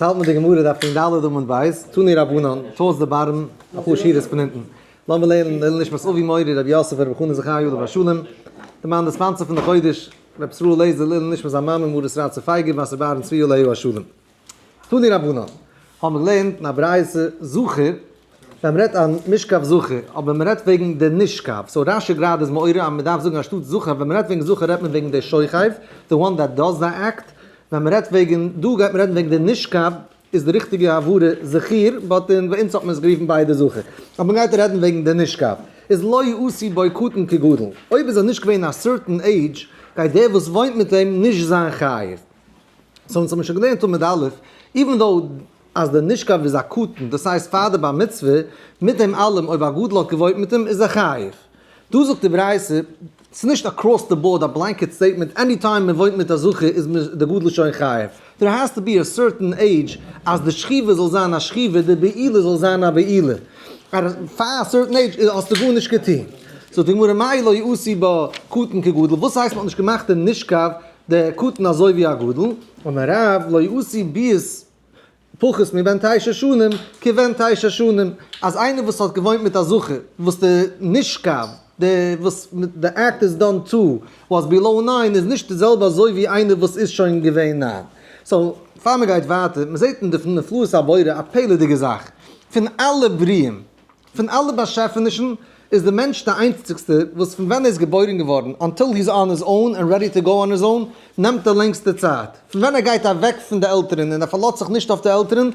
יעצט האלט מען די גמרא דף פון ד' עמוד ב', תנו רבנן, towards the bottom, אפאר שורות פון אונטן. לאמיר לערנען לעילוי נשמת אבי מורי רבי יוסף רבי חנן זכרי' עליו השלום, די מאן די sponsor פון די חודש, רבי ישראל לעזער לעילוי נשמת זיין מאמע מרת רצה פייגא בת רבי אהרן צבי עליו השלום. תנו רבנן, האבן מיר געלערנט אין א ברייתא זכר, ווען מ'רעדט א משכב זכר, אבער מ'רעדט וועגן די נשכב, so רשי גראדע איז מעורר אז מ'דארף זאגן אנשטאט זכר, ווען מ'רעדט וועגן זכר רעדט מען וועגן די שוכב, the one that does the act, ווען מ'רעדט וועגן, דא גייט מען רעדן וועגן די נשכב, איז די ריכטיגע הברה זכיר, but אין ביי אונז האט מען עס גערופן ביידע זכר. אבער מ'גייט רעדן וועגן די נשכב, איז לא יעשו בו קטן כגדול, אויב איז ער נישט געווען א certain age, גייט דער וואס וואוינט מיט אים נישט זיין חייב. so אונז האבן שוין געלערנט עמוד א', even though אז דער נשכב איז א קטן, דאס הייסט פאר די בר מצוה, מיט דעם אלעם אויב א גדול האט געוואוינט מיט אים איז ער חייב. דא זאגט די ברייתא, ס'איז נישט across the board א blanket statement, any time מען וואוינט מיט א זכר איז די גדול שוין חייב. There has to be a certain age אז די שכיבה זאל זיין א שכיבה, די בעילה זאל זיין א בעילה. פאר א certain age האסטו גארנישט געטון. זאגט די גמרא מאי לא יעשו בו קטן כגדול, וואס הייסט מען האט נישט געמאכט דעם נשכב די קטן אזוי ווי א גדול, אמר רב לא יעשו ביאת פחות מבן תשע שנים כבן תשע שנים, אז איינער וואס האט געוואוינט מיט א זכר וואס די נשכב, די וואס די act is done to was below 9 איז נישט די זעלבע אזוי ווי איינער וואס איז שוין געווען 9. So פאר מען גייט ווייטער, מען זעט אין די נפלאות הבורא א פלא'דיגע זאך, פון אלע בריאים, פון אלע באשעפענישן איז די מענטש די איינציגסטע וואס פון ווען ער איז געבוירן געווארן until he's on his own and ready to go on his own נעמט די לענגסטע צייט. פון ווען ער גייט אוועק פון די עלטערן און ער פארלאזט זיך נישט אויף די עלטערן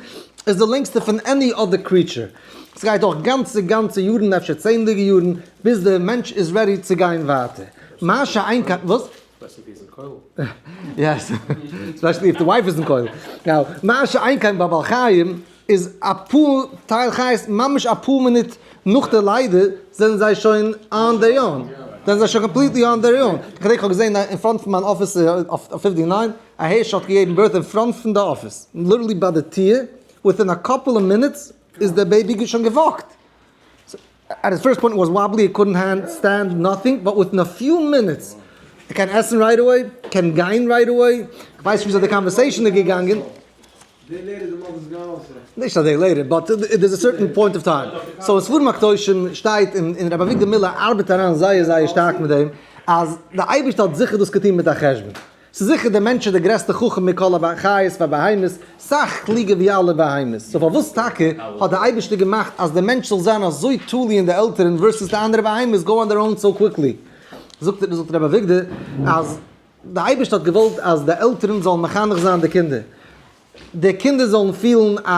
איז די לענגסטע פון any other creature. ס'גייט דורך גאנצע גאנצע יארן אפשר צענדליגע יארן ביז די מענטש איז ready צו גיין ווייטער. מה שאין כן וואס? Especially if he's in כולל. Yes, especially if the wife is in כולל. Now, מה שאין כן ביי בעל חיים איז אפאר טייל חיות ממש אפאר מינוט נאך די לידה זענען זיי שוין on their own, זענען זיי שוין completely on their own, כ'געדענק כ'האב געזען אין front פון מיין אפיס אויף 59 א הערש האט געגעבן birth אין front פון די אפיס, literally ביי די טיר, within a couple of minutes איז די baby שוין גע walk ט, at its first point was wobbly, it couldn't hand stand nothing, but within a few minutes, ער קען עסן right away, קען גיין right away, כ'ווייס נישט וויאזוי די conversation איז געגאנגען. נישט א day later, but there's a certain point of time. So אין ספרים הקדושים שטייט, און רבי אביגדור מילער ארבעט אריין זייער זייער שטארק מיט דעם, אז די אייבערשטער האט זיכער דאס געטון מיט א חשבון. ס'איז זיכער דער מענטש איז דער גרעסטער חכם מכל החיות והבהמות, סאך קלוגער ווי אלע בהמות. So פארוואס טאקע האט דער אייבערשטער געמאכט אז דער מענטש זאל זיין אזוי תלוי אין די עלטערן versus די אנדערע בהמות go on their own so quickly? זאגט זאגט רבי אביגדור אז דער אייבערשטער האט געוואלט אז די עלטערן זאלן מחנך זיין די קינדער, די קינדער זאלן פילן א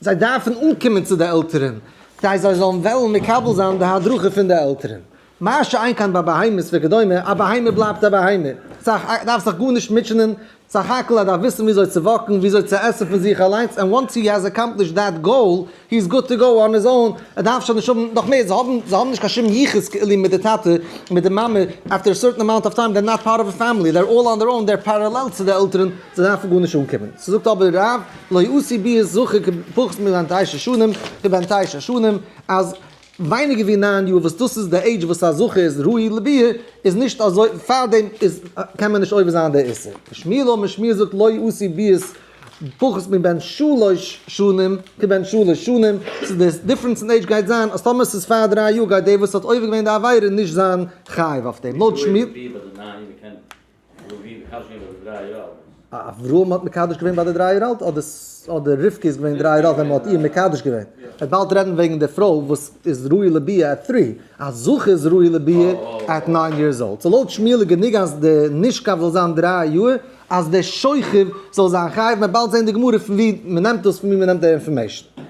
זיי דארפן אנקומען צו די עלטערן, כדי זיי זאלן וועלן מקבל זיין די הדרכה פון די עלטערן. מה שאין כן ביי בהמות וכדומה, א בהמה בלייבט א בהמה, סך דארף זיך גארנישט מוטשענען, סך הכל ער דארף וויסן וויאזוי צו walk ן, וויאזוי צו עסן פון זיך אליינס, and once he has accomplished that goal, he is good to go on his own, ער דארף שוין נישט האבן נאך מער, זיי האבן זיי האבן נישט קיין שום יחוס כאילו מיט די טאטע, מיט די מאמע, after a certain amount of time they're not part of a family, they're all on their own, they're parallel צו די עלטערן, זיי דארפן גארנישט אנקומען. ס'זאגט אבער רב, לא יעשו ביאת זכר כפחות מבן תשע שנים, כבן תשע שנים, אז ווייניגער ווי 9 יאר וואס דאס איז די עידזש וואס א זכר איז ראוי לביאה, איז נישט אזוי, פארדעם איז קען מען נישט עובר זיין די איסור. ושמואל אמר שמואל זאגט לא יעשו ביאת פחות מבן שלש שנים כבן שלש שנים, ס'איז די difference אין עידזש גייט זיין אז טאמער ס'איז פאר 3 יאר גייט דער וואס האט עובר געווען די עבירה נישט זיין חייב אויף דעם. לויט שמואל. אברהם האט מקדש געווען ביי די 3 יאר אלט, אדער רבקה איז געווען 3 יאר אלט ווען מען האט איר מקדש געווען? מ'וועט באלד רעדן וועגן די פרוי וואס איז ראוי לביאה at 3, א זכר איז ראוי לביאה at 9 years old. So לויט שמואל איז גענוג אז די נשכב זאל זיין 3 יאר, אז דער שוכב זאל זיין חייב, מ'וועט באלד זען די גמרא פון ווי מ'נעמט דאס, פון ווי מ'נעמט די information.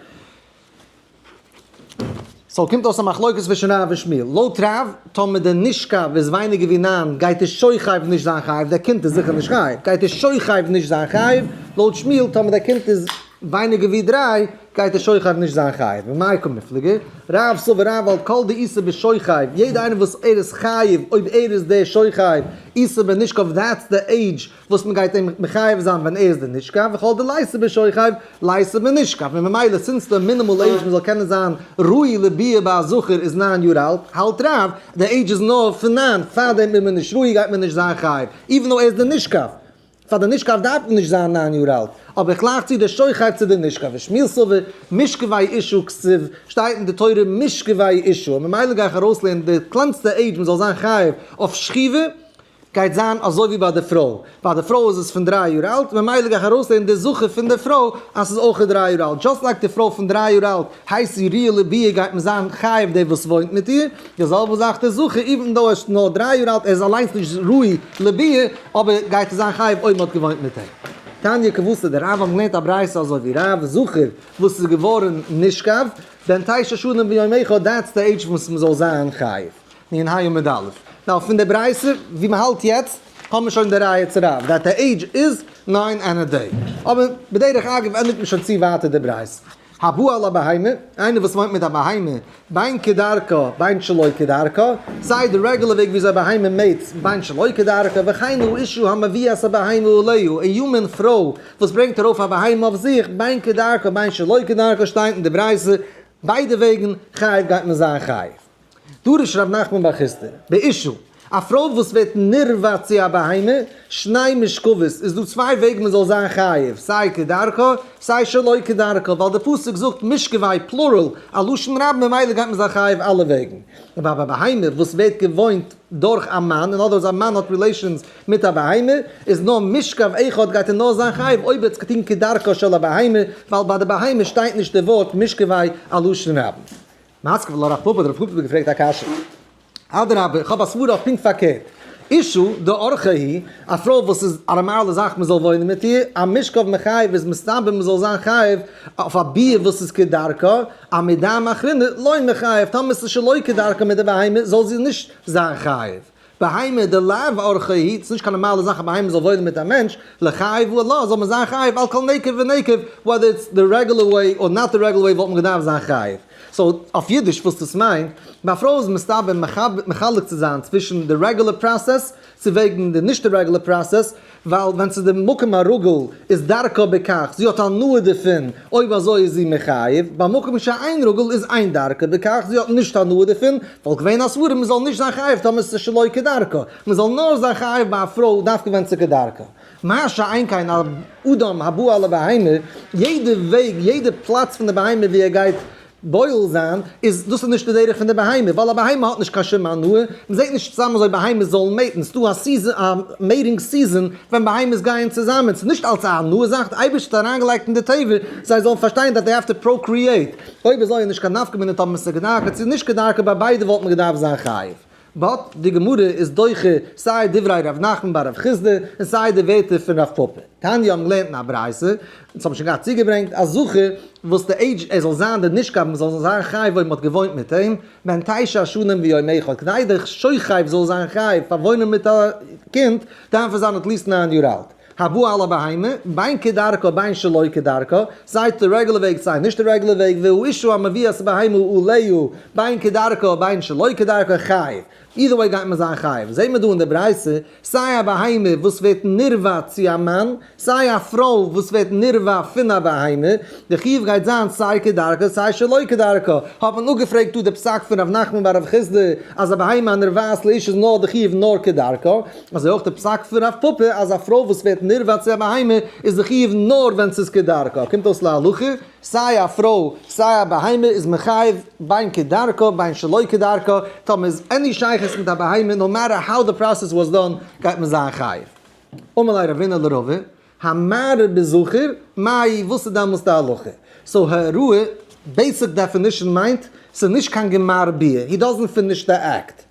So קומט אויס א מחלוקת צווישן רב און שמואל. לויט רב, טאמער דער נשכב איז ווייניגער ווי 9, גייט דער שוכב נישט זיין חייב, דער קינד איז זיכער נישט חייב, גייט דער שוכב נישט זיין חייב. לויט שמואל, טאמער דער קינד איז ווייניגער ווי 3, גייט דער שוכב נישט זיין חייב. ומאי קמיפלגי? רב סבר רב האלט כל דאיתיה בשוכב, יעדער איינער וואס ער איז חייב, אויב ער איז דער שוכב, איתיה בנשכב, that's the age וואס מען גייט אים מחייב זיין ווען ער איז די נשכב, וכל דליתיה בשוכב, ליתיה בנשכב, און ממילא since די minimal age מען זאל קענען זיין ראוי לביאה ביי א זכר איז 9 יאר אלט, האלט רב, די עידזש איז נאר פון 9, פארדעם איז מען נישט ראוי גייט מען נישט זיין חייב, even though ער איז די נשכב. פאר די נשכב דארף מען נישט זיין 9 יאר אלט, אבער איך גלייך צו די שוכב צו די נשכב, ושמואל סבר משכבי אשה כתיב, שטייט אין די תורה משכבי אשה, און ממילא גיי איך ארויסלערנען די קלענסטע עידזש מען זאל זיין חייב אויף שכיבה, גייט זיין אזוי ווי ביי די פרוי, ביי די פרוי איז עס פון 3 יאר אלט, ממילא גיי איך ארויסלערנען די זכר פון די פרוי אז ס'איז אויך 3 יאר אלט, just like די פרוי פון 3 יאר אלט הייסט זי ראויה לביאה גייט מען זיין חייב די וואס וואוינט מיט איר, די זעלבע זאך די זכר even though ער איז נאר 3 יאר אלט ער איז אליינס נישט ראוי לביאה אבער גייט ער זיין חייב אויב מ'האט געוואוינט מיט אים. תניא כוותיה דרב האבן געלערנט א ברייתא אזוי ווי רב זכר וואס איז געווארן נשכב בן תשע שנים ויום אחד that's the age וואס מ'זאל זיין חייב. נון ה' עמוד א'. Now פון די ברייתא ווי מ'האלט יעצט האבן מיר שוין די ראיה צו רב that the age is 9 and a day. אבער בדרך אגב ענדיגט מען שוין צו ווייטער די ברייתא. הבא על הבהמה, איינער וואס וואוינט מיט א בהמה, בין כדרכה, בין שלא כדרכה, סיי די regular וועג וויאזוי א בהמה mate ס, בין שלא כדרכה, וכן האשה המביאה את הבהמה עליה, א human פרוי וואס ברענגט ארויף א בהמה אויף זיך, בין כדרכה, בין שלא כדרכה, שטייט אין די ברייתא, ביידע וועגן, חייב גייט מען זיין חייב. דרש רב נחמן בר חסדא, באשה, א פרוי וואס ווערט נרבע צו א בהמה, שני משכבות, איז דא צוויי וועגן מען זאל זיין חייב, סיי כדרכה, סיי שלא כדרכה, ווייל די פסוק זאגט משכבי plural, א לשון רבים ממילא גייט מען זיין חייב אלע וועגן. אבער ביי א בהמה וואס ווערט געוואוינט דורך א מאן, in other words א מאן האט relations מיט א בהמה, איז נאר משכב אחד גייט ער נאר זיין חייב אויב ער האט עס געטון כדרכה של הבהמה, ווייל ביי די בהמה שטייט נישט די ווארט משכבי א לשון רבים. מתקיף לה רב פפא, רב פפא האט געפרעגט א קשיא. אדרבה, איך האב א סברה אויף פונקט פארקערט. אשה דאורחא היא, א פרוי וואס איז א נארמאלע זאך מען זאל וואוינען מיט איר, א משכב מחייב איז מסתבר מען זאל זיין חייב אויף א ביאה וואס איז כדרכה, אמידע אחרינא לא מחייב, טאמער ס'איז שלא כדרכה מיט די בהמה זאל זי נישט זיין חייב. בהמה דלאו אורחא היא, ס'איז נישט קיין נארמאלע זאך א בהמה זאל וואוינען מיט א מענטש, ליחייבו עלה זאל מען זיין חייב על כל נקב ונקב, whether it's the regular way or not the regular way וואלט מען געדארפט זיין חייב. So אויף אידיש וואס דאס מיינט, ביי א פרוי איז מסתבר מחלק צו זיין צווישן די regular process צו וועגן די נישט די regular process, ווייל ווען ס'איז די מקום הרגיל איז דרכה בכך, זי האט הנאה דערפון, אויב אזוי איז זי מחייב, ביי מקום שאין רגיל איז אין דרכה בכך, זי האט נישט הנאה דערפון, וואלט געווען א סברא מ'זאל נישט זיין חייב טאמער ס'איז שלא כדרכה, מ'זאל נאר זיין חייב ביי א פרוי דווקא ווען ס'איז כדרכה. מה שאין כן אדם הבא על הבהמה, יעדע וועג, יעדע פלאץ פון די בהמה ווי ער גייט בועל זיין, איז דאס איז נישט די דרך פון די בהמה, ווייל א בהמה האט נישט קיין שום הנאה, מען זעט נישט צוזאמען אזוי בהמות זאלן mate ן, ס'דא א season, א mating season ווען בהמות גייען צוזאמען, ס'איז נישט אלס א הנאה זאך, די אייבערשטער האט אריינגעלייגט אין די טבע זיי זאלן פארשטיין that they have to procreate, אויב אזוי איז נישט קיין נפקא מינה טאמער ס'איז כדרכה צו נישט כדרכה, ביי ביידע וואלט מען געדארפט זיין חייב. But די גמרא איז דוחה סיי דברי ר' נחמן בר רב חסדא און סיי די ווערטער פון רב פפא. תניא האבן געלערנט אין א ברייתא, אונז האבן שוין געהאט צוגעברענגט, א זכר וואס די עידזש ער זאל זיין די נשכב מען זאל זיין חייב אויב מען האט געוואוינט מיט אים, בן תשע שנים ויום אחד, כדי די שוכב זאל זיין חייב פאר וואוינען מיט א קינד, דארף ער זיין at least 9 יאר אלט. הבא על הבהמה, בין כדרכה בין שלא כדרכה, סיי די regular וועג סיי נישט די regular וועג, והאשה המביאה את הבהמה עליה, בין כדרכה בין שלא כדרכה, חייב. Either way גייט מען זיין חייב. זעהן מיר דא אין די ברייתא, סיי א בהמה וואס ווערט נרבע צו א מאן, סיי א פרוי וואס ווערט נרבע פון א בהמה, די חיוב גייט זיין סיי כדרכה סיי שלא כדרכה. האט מען אפגעפרעגט דא די פסק פון ר' נחמן בר רב חסדא אז א בהמה הנרבעת לאשה איז נאר די חיוב נאר כדרכה, אזוי אויך די פסק פון רב פפא אז א פרוי וואס ווערט נרבע צו א בהמה איז די חיוב נאר ווען ס'איז כדרכה. קומט אויס להלכה, סיי א פרוי סיי א בהמה איז מחייב בין כדרכה בין שלא כדרכה, טאמער איז any שייכות מיט א בהמה no matter how the process was done גייט מען זיין חייב. אמר ליה רבינא לרבא, המערה בזכר, מאי, וואס איז דעמאלס די הלכה? So העראה, basic definition מיינט, ס'איז נישט קיין גמר ביאה, he doesn't finish the act.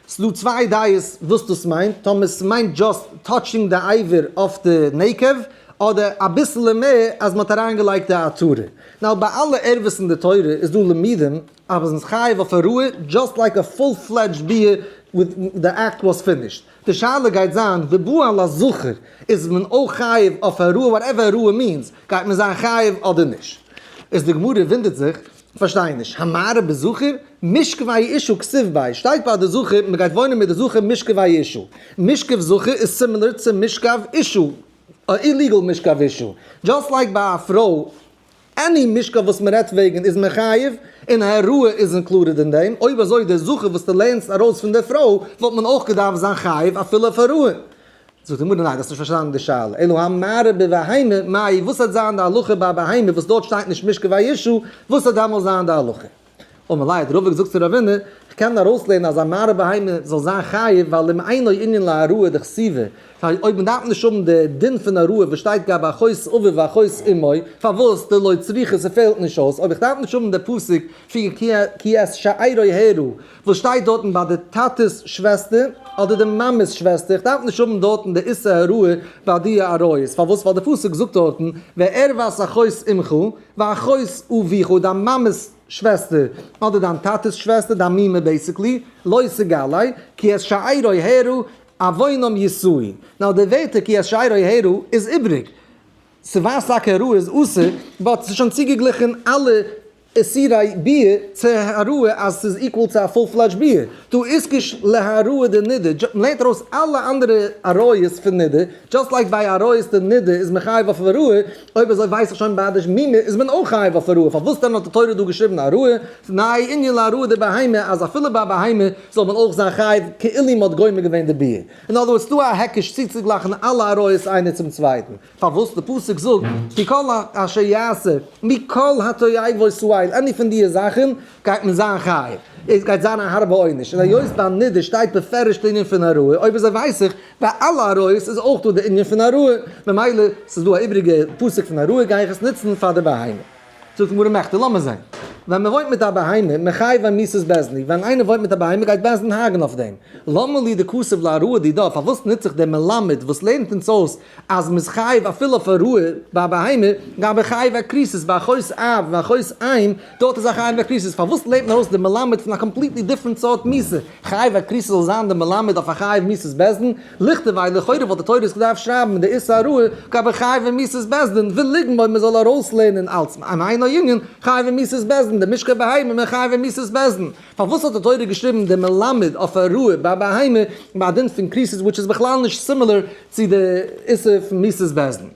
ס'דא צוויי דעות וואס דאס מיינט, טאמער ס'מיינט just touching די אבר אויף די נקב, אדער אביסעלע מער אז מ'האט אריינגעלייגט די עטרה. Now ביי אלע ערוות אין די תורה איז דא לימודים אז מ'איז חייב אויף העראה just like a full fledged ביאה with the act was finished. די שאלה גייט זיין ובא על הזכר איז מען אויך חייב אויף העראה whatever העראה means, גייט מען זיין חייב אדער נישט? איז די גמרא וואונדערט זיך, כ'פארשטיי נישט, המערה בזכר, משכבי אשה כתיב ביה, שטייט ביי די זכר, מען גייט וואוינען מיט די זכר משכבי אשה. משכב זכר איז similar צו משכב אשה, א illegal משכב אשה. Just like ביי א פרוי, any משכב וואס מען רעדט וועגן איז מחייב, און העראה איז included אין דעם, אויב אזוי די זכר וואס דו לערנסט ארויס פון די פרוי, וואלט מען אויך געדארפט זיין חייב אפילו אויף העראה. זאגט די גמרא ניין, דו האסט נישט פארשטאנען די שאלה, אלא המערה בבהמה מאי, וואס וועט זיין די הלכה ביי א בהמה וואס דארט שטייט נישט משכבי אשה, וואס וועט דעמאלס זיין די הלכה? אמר ליה האט רבא געזאגט צו רבינא, איך קען ארויסלערנען אז א מערה בהמה זאל זיין חייב ווייל אם אינו ענין להעראה דכתיבה, פאר אויב מען דארף נישט האבן די דין פון העראה וואס שטייט גבי אחות אביו ואחות אמו, פארוואס דלא צריכא ס'פעלט נישט אויס, אויב איך דארף נישט האבן די פסוק פון כי את שארו הערה וואס שטייט דארטן ביי די טאטע'ס שוועסטער אדער די מאמע'ס שוועסטער, איך דארף נישט האבן דארטן די איסור העראה ביי די עריות, פארוואס? ווייל די פסוק זאגט דארטן וערות אחות אמך ואחות אביך, דיין מאמע'ס שוועסטער אדער דיין טאטע'ס שוועסטער, דיין מומע basically, לא תגלה, כי את שארו הערה עוונם ישאו. Now די ווערטער כי את שארו הערה איז איבריג. ס'ווייזט טאקע העראה איז אסור, but ס'איז שוין צוגעגליכן אלע איסורי ביאה צו העראה אז ס'איז equal צו א full fledged ביאה. דא איתקש להעראה דנידה, מ'לערנט ארויס אלע אנדערע עריות פון נידה, just like ביי עריות דנידה איז מען חייב אויף העראה, אויב אזוי ווייס איך שוין ביי די מומע איז מען אויך חייב אויף העראה, פארוואס דען האט די תורה דא געשריבן העראה? ס'איז ניי ענין להעראה דבהמה אז אפילו ביי בהמה זאל מען אויך זיין חייב כאילו מ'האט גומר געווען די ביאה. אין other words, ס'דא א היקש צוצוגלייכן אלע עריות איינער צום צווייטן. פארוואס די פסוק זאגט כי כל אשר יעשה מכל התועבות האלה, any פון דיע זאכן גייט מען זיין חייב, עס גייט זיין א הארבע עונש, און היות ביי נידה שטייט בפירוש די ענין פון העראה, אויב אזוי ווייס איך ביי אלע עריות איז אויך דא די ענין פון העראה, ממילא ס'איז דא א איבריגע פסוק פון העראה גיי איך עס נוצן פאר די בהמה. זאגט די גמרא מכדי, לאמיר זען, ווען מען וואוינט מיט א בהמה, מיחייבי מיתת בית דין, ווען איינער וואוינט מיט א בהמה גייט בית דין הרג'ן אויף דעם, למה לי דכתב להעראה דידה, פארוואס נוץ איך דעם מלמד וואס לערנט אונז אויס אז מען איז חייב אפילו אויף העראה ביי א בהמה, גבי חייבי כריתות ביי אחות אב ואחות אם, דארט איז א חייבי כריתות, פארוואס לערנט מען ארויס דעם מלמד פון א completely different סארט מיתה, חייבי כריתות זאל זיין דער מלמד אויף א חייב מיתת בית דין, לכתביה לכאורה וואלט די תורה עס געדארפט שרייבן די איסור העראה גבי חייבי מיתת בית דין ולגמור מען זאל ארויסלערנען אלץ אם אינו ענין חייבי מיתת בית דין דמשכב בהמה מחייבי מיתת בית דין. פארוואס האט די תורה געשריבן די מלמד אויף העראה ביי בהמה ביי א דין פון כריתות which איז בכלל נישט similar צו די איסור פון מיתת בית דין?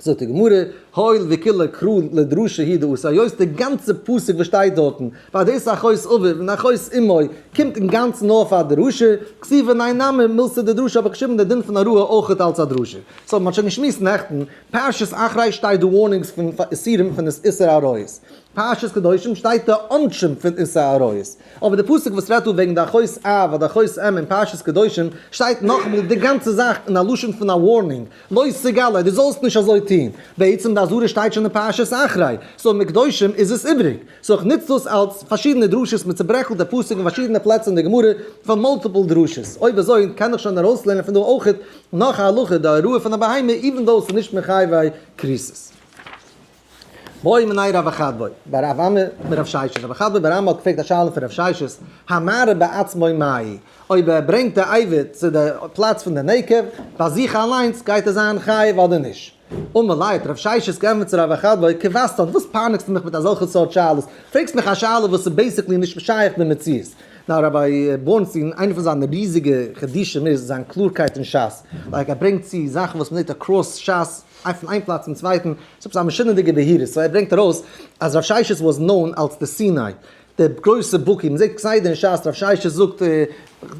זאגט די גמרא, הואיל וכולה קרא לדרשה הוא דאתא, היות די גאנצע פסוק וואס שטייט דארטן, ביי דאס אחות אביו און אחות אמו, קומט אינגאנצן נאר פאר דרשה, כתיבה ניין נמי מילתא דדרשה האב איך געשריבן די דין פון העראה אויכעט אלץ א דרשה. So מ'האט שוין געשמועסט נעכטן, פרשת אחרי שטייט די warnings פון איסורים פון איסור עריות. פרשת קדושים שטייט די עונשים פון איסור עריות. אבער די פסוק וואס רעדט דא וועגן די אחות אב אדער אחות אם אין פרשת קדושים שטייט נאכאמאל די גאנצע זאך אין א לשון פון א warning, לא תגלה, דו זאלסט נישט אזוי טון. בעצם די אזהרה שטייט שוין אין פרשת אחרי, so מיט קדושים איז עס איבריג. So איך נוץ דאס אלס פארשידענע דרשות, מען צוברעקלט די פסוק אין פארשידענע פלעצער אין די גמרא פאר multiple דרשות. אויב אזוי קען איך שוין ארויסלערנען פון דא אויכעט נאך א הלכה, די הוראה פון א בהמה even though ס'איז נישט מחייבי כריתות. בעא מיניה רב חדבו בר אמי מרב ששת, רב חדבו בר אמי האט געפרעגט א שאלה פון רב ששת, המערה בעצמו מאי, אויב ער ברענגט די אבר צו די פלאץ פון די נקב, ביי זיך אליינס גייט ער זיין חייב אדער נישט? אמר ליה האט רב ששת געענטפערט צו רב חדבו, כוותן, וואס פייניגסטו מיך מיט אזעלכע סארט שאלות, פרעגסט מיך א שאלה וואס איז basically נישט שייך במציאות. Now Rabbi בורנסטין, איינע פון זיינע ריזיגע חידושים איז זיין קלארקייט אין שס, like ער ברענגט צו זאכן וואס מ'זעט across שס, פון איין פלאץ צום צווייטן, ס'איז עפעס א משונה'דיגע בהירות, so ער ברענגט ארויס אז רב ששת was known אלס די סיני, דער גרויסע בקי, מ'זעט כסדר אין שס, רב ששת זאגט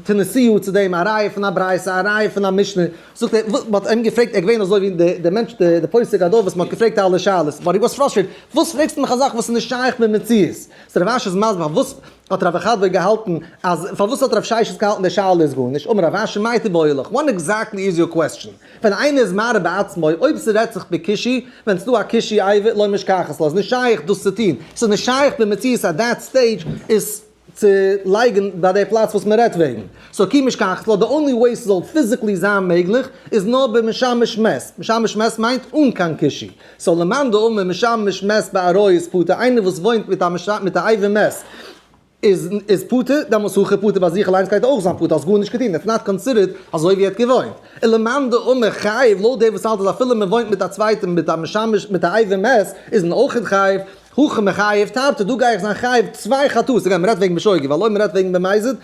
תנסיהו צו דעם, א ראיה פון א ברייתא, א ראיה פון א משנה, זאגט ער, מ'האט אים געפרעגט, ער איז געווען אזוי ווי דער מענטש דער פוסק הדור וואס מ'האט געפרעגט אלע שאלות, but he was frustrated, וואס פרעגסטו מיך א זאך וואס איז נישט שייך במציאות? So רב אשי איז מסביר פארוואס האט רב חדבו געהאלטן אז פארוואס האט רב ששת געהאלטן די שאלה איז גארנישט, אמר רב אשי מאי תיבעי לך, what exactly is your question? ווען איינער איז מערה בעצמו, אויב ס'רעדט זיך בקישוי, ווען ס'דא א קישוי אבר, לא משכחת לה, איז נישט שייך דאס צו טון, ס'איז נישט שייך במציאות at that stage איז צו לייגן ביי די פלאץ וואס מ'רעדט וועגן. So כי משכחת לה, די only way ס'זאל physically זיין מעגליך איז נאר במשמש מת, משמש מת מיינט אן קיין קישוי. So למאן דאמר משמש מת בעריות פטור, איינער וואס וואוינט מיט א מיט א אבר מת איז פטור, דעמאלטס הכא פטור ביי זיך אליינס גייט אויך זיין פטור, האסט גארנישט געטון, it's not considered אזוי ווי ער האט געוואוינט. און למאן דאמר חייב, לויט דער וואס האלט אז אפילו מען וואוינט מיט א צווייטן מיט א משמש מיט א אבר מת איז מען אויך חייב, הכא מיחייב תרתי, דא גיי איך זיין חייב צוויי חטאות, again מען רעדט וועגן בשוגג, ווייל אויב מען רעדט וועגן במזיד,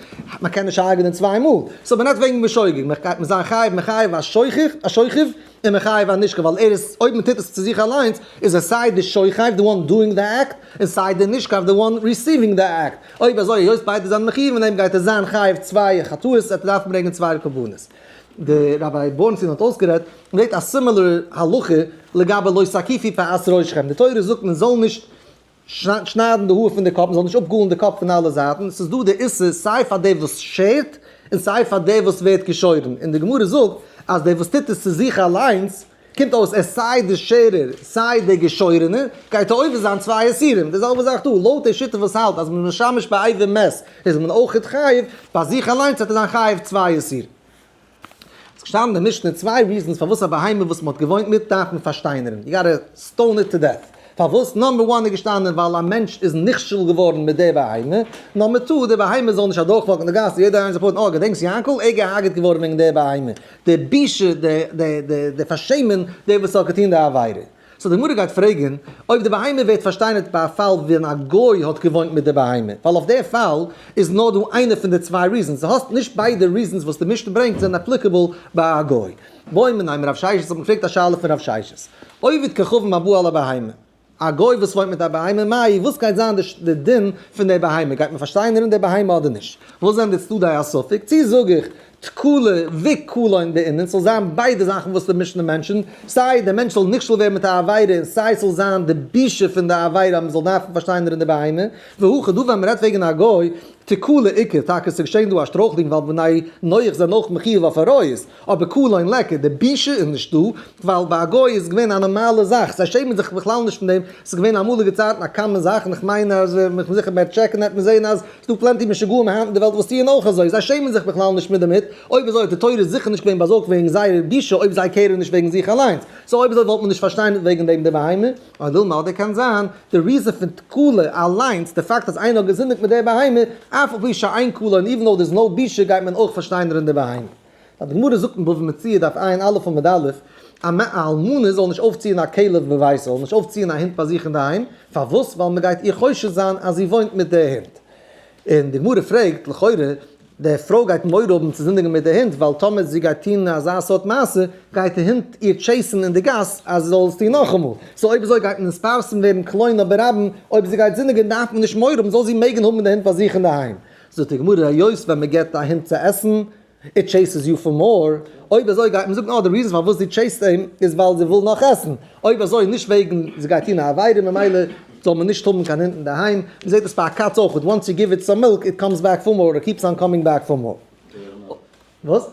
מען קען נישט הרג'נען צוויי מאל, so מען רעדט וועגן בשוגג, מען גייט מען זיין חייב מחייב א שוכב, א שוכב, און מחייב א נשכב, ווייל ער איז, אויב מען טוט עס צו זיך אליינס, איז ער סיי די שוכב, the one doing the act, און סיי די נשכב, the one receiving the act. אויב אזוי, היות ביידע זענען מחויב אין דעם, גייט ער זיין חייב צוויי חטאות, ער וועט דארפן ברענגען צוויי קרבנות. די ראביי בורנסטין האט אויסגערעדט, מ'זעט א similar הלכה לגבי לא תקיפו פאת ראשכם, די תורה זאגט מען זאל נישט שניידן די האר פון די קאפ, מען זאל נישט אפגאלן די קאפ פון אלע זייטן, ס'איז דא די איסור סיי פאר דער וואס שערט און סיי פאר דער וואס ווערט געשוירן, און די גמרא זאגט אז דער וואס טוט עס צו זיך אליינס, קומט אויס ער סיי די שערער סיי דער געשוירענער גייט ער עובר זיין צוויי איסורים, די זעלבע זאך דא, לויט די שיטה וואס האלט אז מען איז משמש באבר מת איז מען אויכעט חייב, ביי זיך אליינס וועט ער זיין חייב צוויי איסורים. ס'איז געשטאנען אין די משנה צוויי reasons פארוואס א בהמה וואס מ'האט געוואוינט מיט דארף מען פארשטיינערן, you gotta stone it to death. פארוואס? number one איז געשטאנען ווייל א מענטש איז נכשל געווארן מיט די בהמה, number two די בהמה זאל נישט אדורכוואקן די גאס און יעדער איינער זאל פארן אה געדענקסט יענקל? ער איז געהארגעט געווארן וועגן די בהמה, די בושה די די די די פארשעמען דער וואס האט געטון די עבירה. so די גמרא גייט פרעגן אויב די בהמה ווערט פארשטיינערט ביי א פאל ווען א גוי האט געוואוינט מיט די בהמה, ווייל אויף די פאל איז נאר דא איינע פון די צוויי reasons, דו האסט נישט ביידע reasons וואס די משנה ברענגט זענען applicable ביי א גוי. בעו מיניה מרב ששת האט מען געפרעגט א שאלה פון רב ששת, עובד כוכבים הבא על הבהמה, א גוי וואס וואוינט מיט א בהמה, מאי, וואס גייט זיין די דין פון די בהמה, גייט מען פארשטיינערן די בהמה אדער נישט? וואס זענען די צדדי הספק? צי זאג איך תקלה וקלון בעינן, ס'זאל זיין ביידע זאכן וואס די משנה mention ט, סיי דער מענטש זאל נכשל ווערן מיט א עבירה און סיי ס'זאל זיין די בושה פון די עבירה אז מ'זאל דארפן פארשטיינערן די בהמה, והכא דא ווען מ'רעדט וועגן א גוי, תקלה איכא, טאקע ס'איז געשען דא א שטרויכלונג ווייל בני נח זענען אויך מחיוב אויף עריות, אבער קלון ליכא, די בושה איז נישטא, ווייל ביי א גוי איז געווען א נארמאלע זאך, זיי שעמען זיך בכלל נישט פון דעם, ס'איז געווען אמאליגע צייטן א common זאך, און איך מיין אז איך בין זיכער מ'וועט טשעקן וועט מען זען אז ס'דא plenty משוגעים היינט אין די וועלט וואס טוען אויך אזוי, זיי שעמען זיך בכלל נישט מיט דערמיט, אויב אזוי האט די תורה זיכער נישט געווען באזארגט וועגן זייער בושה אויב זיי care ן נישט וועגן זיך אליינס, so אויב אזוי וואלט מען נישט פארשטיינערט וועגן דעם די בהמה. או דילמא אדער קען זיין די reason פון תקלה אליינס, די פאקט אז איינער האט געזינדיגט מיט די בהמה, אף על פי שאין קלון even though there's no בושה גייט מען אויך פארשטיינערן די בהמה. די גמרא זאגט אין בבא מציעא דף ע"א עמוד א', א אלמנה זאל נישט אויפציען א כלב בביתה, זאל נישט אויפציען א הונט ביי זיך אינדערהיים, פארוואס? ווייל מען גייט איר חושד זיין אז זי וואוינט מיט די הונט. און די גמרא פרעגט, לכאורה, די פרוי גייט מורא האבן צו זינדיגן מיט די הונט, ווייל טאמער זי גייט טון אזא סארט מעשה, גייט די הונט איר chase ן אין די גאס אז זי זאל עס טון נאכאמאל. so אויב אזוי גייט מען נתפרסם ווערן קלונה ברבים, אויב זי גייט זינדיגן דארף מען נישט מורא האבן, זאל זי מעגן האבן די הונט ביי זיך אינדערהיים. זאגט די גמרא, היות ווען מען געבט א הונט צו עסן, it chases you for more, אויב אזוי גייט מען זאגן אה די reason פארוואס זי chase ט אים איז ווייל זי וויל נאך עסן, אויב אזוי נישט וועגן זי גייט טון א עבירה ממילא זאל מען נישט האבן קיין הונט אינדערהיים, מען זעט עס ביי א קאץ אויך, once you give it some milk it comes back for more, it keeps on coming back for more. וואס?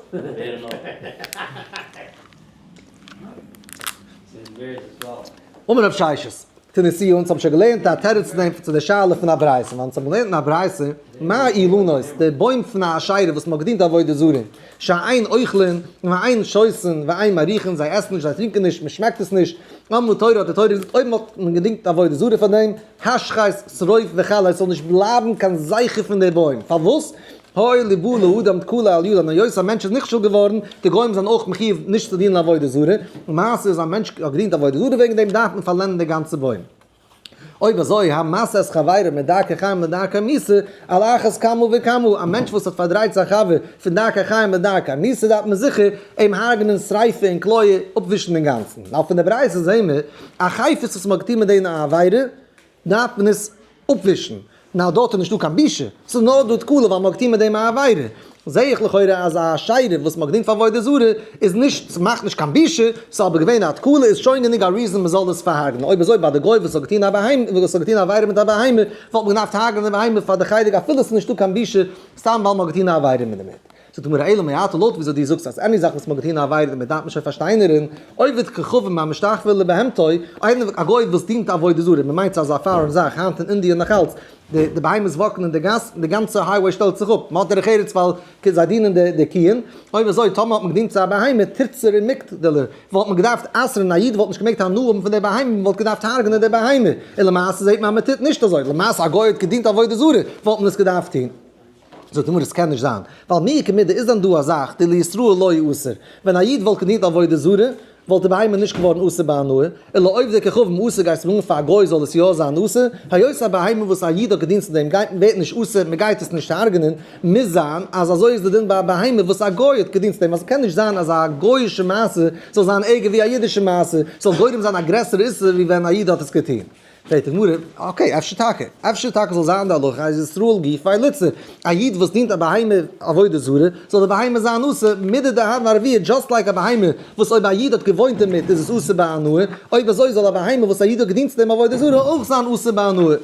אמר רב ששת, תניתוה, אונז האבן שוין געלערנט א תירוץ צו דעם צו די שאלה פון א ברייתא, ווייל אונז האבן געלערנט אין א ברייתא, מה אילנות, די בוים פון א אשרה וואס מ'האט געדינט עבודה זרה, שאין אוכלין, ואין שותין, ואין מריחין, זיי עסן נישט, זיי טרינקען נישט, מ'שמעקט עס נישט, אמרה תורה האט די תורה געזאגט אויב מ'האט געדינט עבודה זרה פאר דעם, השחת, שרוף וכלה, עס זאל נישט בלייבן קיין זכר פון די בוים, פארוואס? הואיל ובא לאדם תקלה על ידו, היות א מענטש איז נכשל געווארן, די גוים זענען אויך מחיוב נישט צו דינען עבודה זרה, למעשה איז א מענטש האט געדינט עבודה זרה וועגן דעם דארף מען פארלענדן די גאנצע בוים. אויב אזוי המסה את חברו מדרכי חיים לדרכי מיתה, על אחת כמה וכמה, א מענטש וואס האט פארדרייט זיין חבר פון דרכי חיים לדרכי מיתה דארף מען זיכער אים הרג'נען שריפה און כליה אפווישן אינגאנצן. ווייל פון די ברייתא זעהן מיר, א חפץ וואס מען האט געטון מיט דעם א עבירה, דארף מען עס אפווישן, נאר דארט איז נישטא קיין בושה, ס'איז נאר דא תקלה ווייל מ'האט געטון מיט דעם א עבירה, זעה איך לכאורה אז א אשרה וואס מ'האט געדינט פאר עבודה זרה איז נישט, ס'מאכט נישט קיין בושה, ס'איז אבער געווען א תקלה איז שוין גענוג א reason מ'זאל עס פארהרג'נען, אויב אזוי ביי די גוי וואס האט געטון א בהמה, וואס האט געטון א עבירה מיט א בהמה, וואלט מען געדארפט הרג'נען די בהמה פאר די חלק אפילו ס'איז נישטא קיין בושה, סתם ווייל מ'האט געטון א עבירה מיט דערמיט. זאגט די גמרא אלא מעתה לויט וויאזוי דו זאגסט אז any זאך וואס מ'האט געטון א עבירה דערמיט דארף מען שוין פארשטיינערן, עובד כוכבים המשתחווה לבהמתו, איינער א גוי וואס דינט עבודה זרה, מ'מיינט ס'איז אזא foreign זאך, היינט אין אינדיע נאך אלץ, די די בהמות וואקן אין די גאס און די גאנצע highway שטעלט זיך אפ, מ'האט דרך ארץ ווייל זיי דינען די די קיען, אויב אזוי טאמער האט מען געדינט צו א בהמה תיתסר ומיקטלא, וואלט מען געדארפט אסר'ן, א איד וואלט נישט געמעגט הנאה האבן פון די בהמה, מ'וואלט געדארפט הרג'נען די בהמה, און למעשה זעט מען אז מ'טוט נישט אזוי, למעשה א גוי האט געדינט עבודה זרה, וואלט מען עס געדארפט טון. זאגט די גמרא עס קען נישט זיין, ווייל מי כמידה איז דען דא א זאך דלישראל לא אסור, ווען א איד וואלט געדינט עבודה זרה וואלט די בהמה נישט געווארן אסור בהנאה, אלא עובדי כוכבים אסור גייסט זאגן פאר א גוי זאל עס יא זיין אסור, היות א בהמה וואס א איד האט געדינט צו דעם גייט ווערט נישט אסור מען גייט עס נישט הרג'נען, מוז זיין אז אזוי איז די דין ביי א בהמה וואס א גוי האט געדינט צו דעם, אז עס קען נישט זיין אז א גוי'אישע מעשה זאל זיין ערגער ווי א אידישע מעשה, ס'זאל גורם זיין א גרעסערע איסור ווי ווען א איד האט עס געטון. פרעגט די גמרא, okay, אפשר טאקע, אפשר טאקע זאל זיין די הלכה אז ישראל גופיה ליתסר, א איד וואס דינט א בהמה עבודה זרה, זאל די בהמה זיין אסור מידי דהוה ערביה, just like א בהמה וואס אויב א איד האט געוואוינט דערמיט איז עס אסור בהנאה, אויב אזוי זאל א בהמה וואס א איד האט געדינט צו דעם עבודה זרה אויך זיין אסור בהנאה.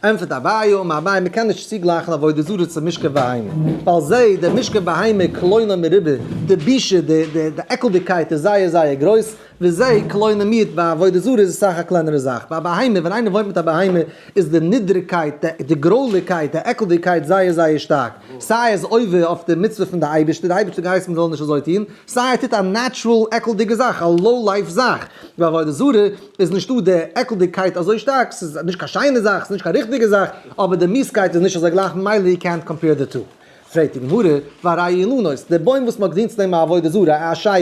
ענטפערט אביי, אמר אביי, מען קען נישט צוגלייכן עבודה זרה צו משכב בהמה, ווייל זע, דער משכב בהמה קלונו מרובה, די בושה, די עקלדיגקייט איז זייער זייער גרויס, וזה קלונו מיעוט, ביי עבודה זרה איז עס אסאך א קלענערע זאך, ביי א בהמה, ווען איינער וואוינט מיט א בהמה, איז די נידריגקייט, די גרויליגקייט, די עקלדיגקייט זייער זייער שטארק, סיי ער איז עובר אויף די מצוה פון די אייבערשטער, די אייבערשטער האט געהייסן מען זאל נישט אזוי טון, סיי ער טוט א natural עקלדיגע זאך, א low life זאך, ביי עבודה זרה איז נישטא די עקלדיגקייט אזוי שטארק, ס'איז נישט קיין שיינע זאך, ס'איז נישט קיין ריכטיגע זאך, אבער די מיאוסקייט איז נישט אזוי גלייך, ממילא יו קענט קאמפעיר די טו. פרעגט די גמרא, והראיה אילנות, די בוים וואס מ'האט געדינט צו דעם א עבודה זרה, א אשרה,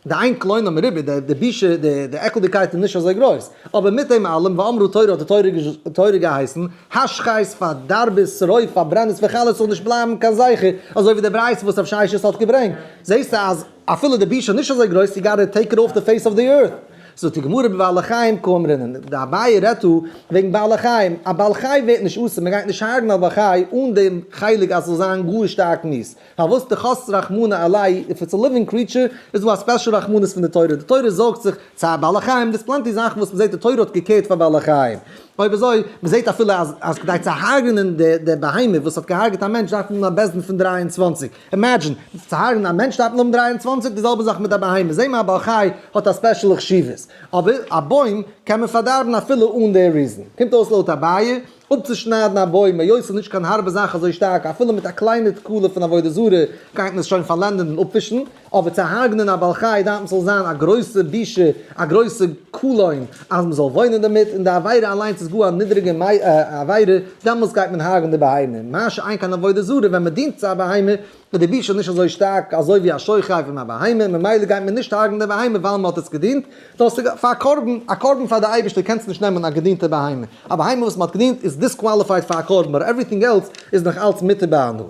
דאין קלונה מרובה, די בושה, די עקלדיגקייט איז נישט אזוי גרויס, אבער מיט דעם אלעם, ואמרה תורה האט די תורה געהייסן, השחת פארדארב עס, שרוף פארברען עס וכלה עס זאל נישט בלייבן קיין זכר, אזוי ווי די ברייתא וואס רב ששת האט געברענגט, זעסטו אז אפילו די בושה איז נישט אזוי גרויס, you gotta take it off the face of the earth. זאגט די גמרא בבעלי חיים קאמרינן, די אביי רעדט דא וועגן בעלי חיים, א בעל חי ווערט נישט אסור, מען גייט נישט הרג'ן א בעל חי אן דעם חלק אז ס'זאל זיין גאר שטארק מיאוס, פארוואס דחס רחמנא עליה, if it's a living creature איז דא א special רחמנות פון די תורה, די תורה זארגט זיך צער בעלי חיים, דאס plenty זאכן וואס מ'זעט די תורה האט געקערט פאר בעלי חיים, אויב אזוי, מ'זעט אפילו אז אז כדי צו הרג'נען די די בהמה וואס האט געהארגעט א מענטש דארף מען האבן א בית דין פון 23, imagine, צו הרג'נען א מענטש דארף מען האבן 23, די זעלבע זאך מיט א בהמה, זעהן מיר א בעל חי האט א special חשיבות, אבער א בוים קען מען פארדארבן אפילו אן די reason, קומט אויס לויט אביי, אפצושניידן א בוים היות ס'איז נישט קיין הארבע זאך אזוי שטארק אפילו מיט א קליינע תקלה פון עבודה זרה גייט מען עס שוין פארלענדן און אפווישן, אבער צו הרג'נען א בעל חי דארף מען ס'זאל זיין א גרויסע בושה א גרויסע קלון אז מ'זאל וואוינען דערמיט, און די עבירה אליינס איז גאר א נידריגע עבירה, דעמאלטס גייט מען הרג'נען די בהמה, מה שאין כן עבודה זרה ווען מ'דינט צו א בהמה איז די בושה נישט אזוי שטארק אזוי ווי א שוכב עם א בהמה, ממילא גייט מען נישט הרג'נען די בהמה ווייל מ'האט עס געדינט, דאס איז פאר א קרבן, א קרבן פאר די אייבערשטער קענסטו נישט נעמען א געדינטע בהמה, א בהמה וואס מ'האט געדינט איז disqualified פאר א קרבן, but everything else איז נאך אלץ מותר בהנאה.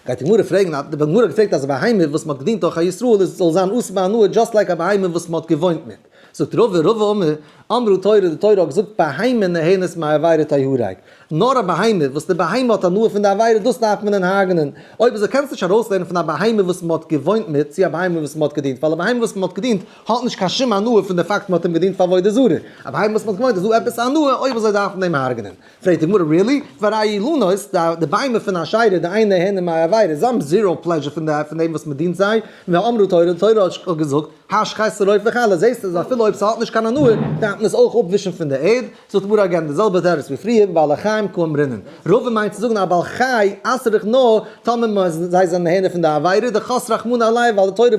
גייט די גמרא פרעגן, די גמרא האט געפרעגט אז א בהמה וואס מ'האט געדינט דורך א ישראל איז זאל זיין אסור בהנאה just like א בהמה וואס מ'האט געוואוינט מיט. זאגט רבא, רבא אמר, אמרה תורה, די תורה האט געזאגט בהמה נהנית מעבירה תהרג, נאר א בהמה וואס די בהמה האט הנאה פון די עבירה דאס דארף מען הרג'נען, אויב אזוי קענסטו נישט ארויסלערנען פון א בהמה וואס מען האט געוואוינט מיט צו א בהמה וואס מען האט געדינט, ווייל א בהמה וואס מען האט געדינט האט נישט קיין שום הנאה פון די פאקט מען האט אים געדינט פאר עבודה זרה, א בהמה וואס מען האט געוואוינט איז דא עפעס הנאה, אויב אזוי דארף מען אים הרג'נען. פרעגט די גמרא really? והראיה אילנות, די ביימער פון אשרה דאין נהנין מעבירה, זיי האבן zero pleasure פון דעם וואס מען דינט זיי, ואמרה תורה, די תורה האט געזאגט, השחת שרוף וכלה, זעסט אז אפילו אויב ס'האט נישט קיין הנאה, דארף מען עס אויך אפווישן פון די ערד, זאגט די גמרא again די זעלבע תירוץ ווי פריער, בעלי חיים קאמרינן. רבא מיינט צו זאגן א בעל חי אסר איך נאר טאמער זיי זענען נהנה פון די עבירה, דחס רחמנא עליה ווייל די תורה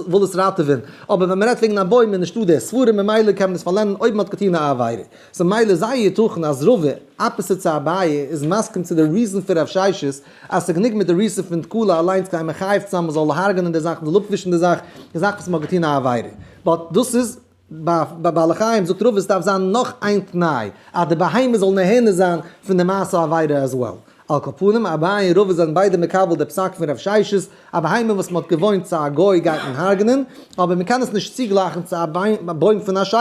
וויל עס ראטעווען, אבער ווען מ'רעדט וועגן א בוים איז נישטא די סברה ממילא קען מען עס פארלענדן אויב מ'האט געטון א עבירה. so מילא זייער יתכן אז רבא, opposite צו אביי, איז מסכים צו די reason פון רב ששת, אז ס'גענוג מיט די reason פון תקלה אליינס כדי מחייב צו זיין מ'זאל הרג'נען די זאך, מ'זאל אפווישן די זאך, די זאך וואס מ'האט געטון א עבירה. but דאס איז ביי בעלי חיים זאגט רבא ס'דארף זיין נאך איין תנאי, אז די בהמה זאל נהנה זיין פון די מעשה העבירה as well. על כל פנים, אביי און רבא זענען ביידע מקבל די פסק פון רב ששת, א בהמה וואס מ'האט געוואוינט צו א גוי גייט מען הרג'נען, אבער מ'קען עס נישט צוגלייכן צו א בוים פון אשרה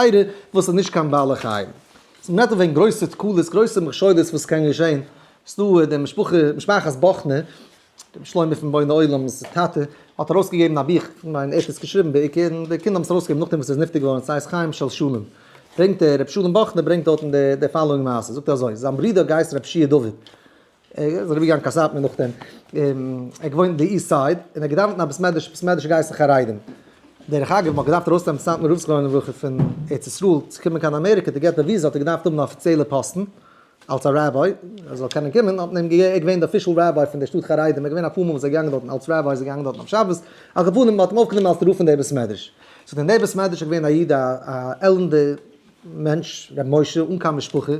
וואס איז נישט קיין בעלי חיים. ס'איז מ'רעדט דא וועגן גרויסע תקלות, גרויסע מכשולות וואס קען געשען. ס'דא די משפחה, משפחת באכנער, רבי שלמה פון בוני עולם'ס טאטע, האט ארויסגעגעבן א בוך, כ'מיין ער האט עס געשריבן בעיקר, און די קינדער האבן עס ארויסגעגעבן נאכדעם וואס ער איז נפטר געווארן, ס'הייסט חיים של שלום. ברענגט ער, רבי שלום באכנער ברענגט דארטן די following מעשה, זאגט ער אזוי, זיין ברודער האט געהייסן רבי שיע דוד, ער איז אריבער געגאנגען קיין סאטמאר נאכדעם, ער האט געוואוינט אין די east side, און ער האט געדאווענט אין א בית מדרש, בית מדרש האט געהייסן חרדים. דרך אגב, מען האט געדארפט ארויסנעמען סאטמאר רב זכרונו לברכה פון ארץ ישראל צו קומען קיין אמעריקע to get די וויזע האט ער געדארפט האבן א אפיציעלע פאסטן אלס א ראביי, ער זאל קענען קומען, האט מען אים געגעבן, ער איז געווען די official rabbi פון די שטאט חרדים, ער איז געווען אפאר מאל וואס ער איז געגאנגען דארטן אלס ראביי איז ער געגאנגען דארטן אויף שבת, על כל פנים מען האט אים אויפגענומען אלס רב פון די בית מדרש. so אין די בית מדרש איז געווען א איד א עלנדע מענטש ר' משה אן קיין משפחה,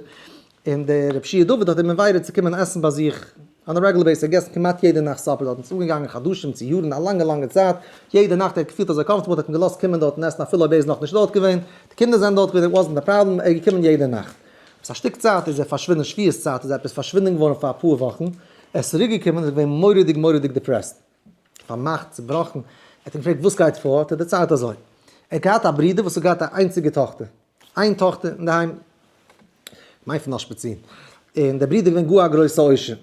און דער רב שיע דוד האט אים invited צו קומען עסן ביי זיך on a regular basis, ער האט געגעסן כמעט יעדע נאכט supper דארטן, ס'איז אנגעגאנגען חדשים צו יארן, א לאנגע לאנגע צייט, יעדע נאכט ער האט געפילט אזוי comfortable, האט אים געלאזט קומען דארטן עסן אפילו אויב ער איז נאכנישט דארט געווען, די קינדער זענען דארט געווען, it wasn't a problem, ער איז געקומען יעדע נאכט. ביז א שטיק צייט איז ער פארשווינדן, שבועות צייט איז ער עפעס פארשווינדן געווארן פאר אפאר וואכן, ער איז צוריק געקומען איז ער געווען מורא'דיג מורא'דיג depressed, פארמאכט, צובראכן, ער האט אים געפרעגט וואס גייט פאר, האט ער דערציילט אזוי, ער האט געהאט א ברודער וואס האט געהאט א איינציגע טאכטער, איין טאכטער אינדערהיים. מיין פון אשפעצין, און דער ברודער איז געווען גאר א גרויסע עושר.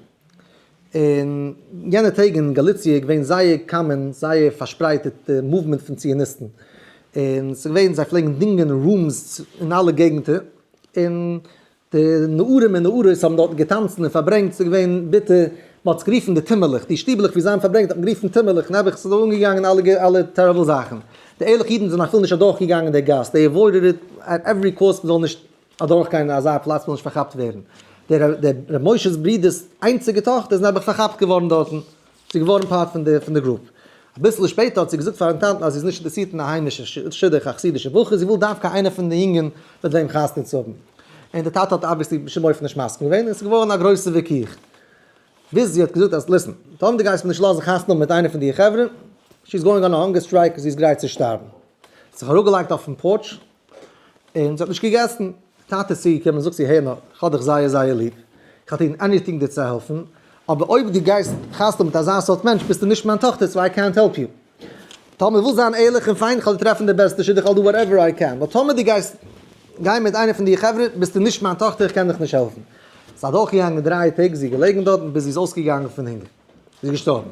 אין יענע טעג אין גאליציע איז געווען זייער common, זייער פארשפרייטעט די movement פון ציוניסטן, און ס'איז געווען זיי פלעגן דינגען rooms אין אלע געגנטער, און די נערים און נערות האבן דארטן געטאנצן און פארברענגט, ס'איז געווען ביטער, מ'האט עס גערופן די טומעלעך, די שטיבלעך ווי זיי האבן פארברענגט האט מען גערופן טומעלעך, נעבעך ס'איז אנגעגאנגען אלע אלע terrible זאכן, די ערליכע אידן זענען אפילו נישט אדורכגעגאנגען די גאס, they avoided it at every cost מ'זאל נישט אדורכגיין אין אזא פלאץ מ'זאל נישט פארכאפט ווערן. דער ר' משה'ס ברודער'ס איינציגע טאכטער איז נעבעך פארכאפט געווארן דארטן, זי איז געווארן part פון די פון די group. אביסל שפעטער האט זי געזאגט פארן טאטן אז זי איז נישט אינטערעסירט אין א היימישע שידוך, א חסידישע בחור, זי וויל דווקא איינער פון די יונגען מיט וועם חתונה צו האבן. און דער טאטע האט obviously בשום אופן נישט מסכים געווען, און עס איז געווארן א גרויסע וויכוח. ביז זי האט געזאגט אז listen, טאמער דו גייסט מיר נישט לאזן חתונה האבן מיט איינער פון די חברה, she is going on a hunger strike, זי איז גרייט צו שטארבן. זי האט זיך אראפגעלייגט אויפן porch, און זי האט נישט געגעסן. טאטע איז צוגעקומען זאגט זי הער נאר, איך האב דיך זייער זייער ליב, איך וועל טון anything דיר צו העלפן, אבער אויב דו גייסט חתונה האבן מיט אזא סארט מענטש ביסטו נישט מיין טאכטער so I קענט העלפ יו. טאמער ווילסט זיין ערליך און פיין, איך וועל דיר טרעפן די בעסטע שידוך, I'll do whatever I can, but טאמער דו גייסט גיין מיט איינער פון די חברה ביסטו נישט מיין טאכטער, איך קען דיך נישט העלפן. ס'איז אדורכגעגאנגען דריי טעג, זי איז געלעגן דארטן ביז זי איז אויסגעגאנגען פון הונגער. זי איז געשטארבן.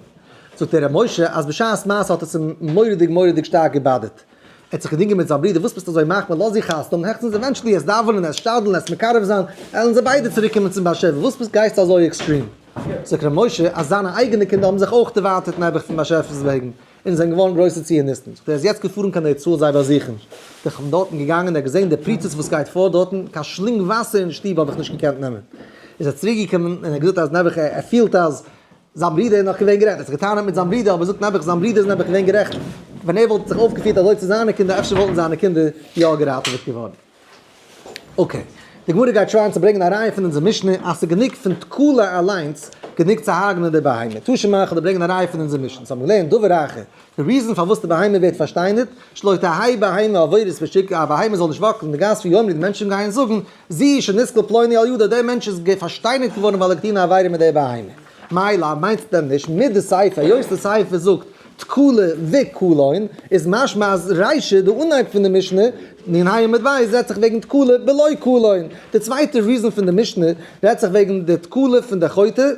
זאגט דער ר' משה אז בשעת מעשה האט עס אים מורא'דיג מורא'דיג שטארק געבאדערט. ער האט זיך געדינגען מיט זיין ברודער, וואס ביסטו אזוי מחמיר, לאז זי חתונה האבן, העכסטנס eventually עס דאווענען, עס שתדל'ן, עס מקרב זיין, עלן זיי ביידע צוריק קומען צום באשעפער, וואס ביסט גייסטו אזוי extreme? זאגט ר' משה אז זיינע אייגענע קינדער האבן זיך אויך דערווייטערט נעבעך פון באשעפער'ס וועגן, און זענען געווארן גרויסע ציוניסטן. זאגט ער, ער איז יעצט געפארן קיין ארץ ישראל זיי באזוכן. איך בין דארטן געגאנגען און ער האט געזען די פריצות וואס גייט פאר דארטן, קיין שלונג וואסער אין שטוב האב איך נישט געקענט נעמען. איז ער צוריק געקומען און ער האט געזאגט אז נעבעך ער פילט אז זיין ברודער איז נאך געווען גערעכט. ער האט זיך געטענה'ט מיט זיין ברודער אבער ער זאגט נעבעך זיין ברודער איז נעבעך געווען גערעכט. ווען ער וואלט זיך אויפגעפירט אזוי צו זיינע קינדער אפשר וואלטן זיינע קינדער יא געראטעוועט געווארן. okay, די גמרא גייט try ען צו ברענגען א ראיה פון אונזער משנה אז ס'איז גענוג פון תקלה אליינס גענוג צו הרג'נען די בהמה. תא שמע כ'וועל דיר ברענגען א ראיה פון אונזער משנה. ס'האבן געלערנט דבר אחר, די reason פארוואס די בהמה ווערט פארשטיינערט, שלא תהא בהמה עוברת בשוק, א בהמה זאל נישט walk ן אין די גאס ויאמרו די מענטשן גייען זאגן, זו שנסקל פלוני על ידה, דער מענטש איז פארשטיינערט געווארן ווייל ער האט געטון א עבירה מיט די בהמה. מאי לאו מיינט דען נישט מדסיפא היות די סיפא זאגט תקלה וקלון איז משמע אז רישא די אנהייב פון די משנה נ ה עמוד ב' רעדט זיך וועגן תקלה בלא קלון די צווייטע reason פון די משנה רעדט זיך וועגן די תקלה פון די חוטא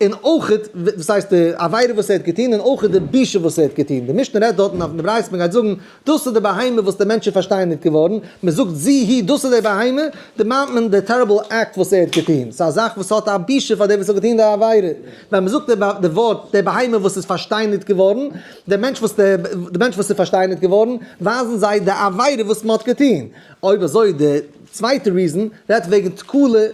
און אויכעט וואס הייסט די עבירה וואס ער האט געטון און אויכעט די בושה וואס ער האט געטון די משנה רעדט דארטן אויף די ברייתא מען גייט זאגן דאס איז די בהמה וואס די מענטשן פארשטייען ניט געווארן, מען זאגט זו היא, דאס איז די בהמה, דערמאנט מען די terrible act וואס ער האט געטון, ס'איז א זאך וואס האט א בושה פאר דעם וואס האט געטון די עבירה, ווען מען זאגט די ווארט די בהמה וואס איז פארשטיינערט געווארן, דער מענטש וואס די מענטש וואס איז פארשטיינערט געווארן, ווייזן זיי די עבירה וואס מען האט געטון. אויב אזוי די צווייטע reason רעדט וועגן תקלה.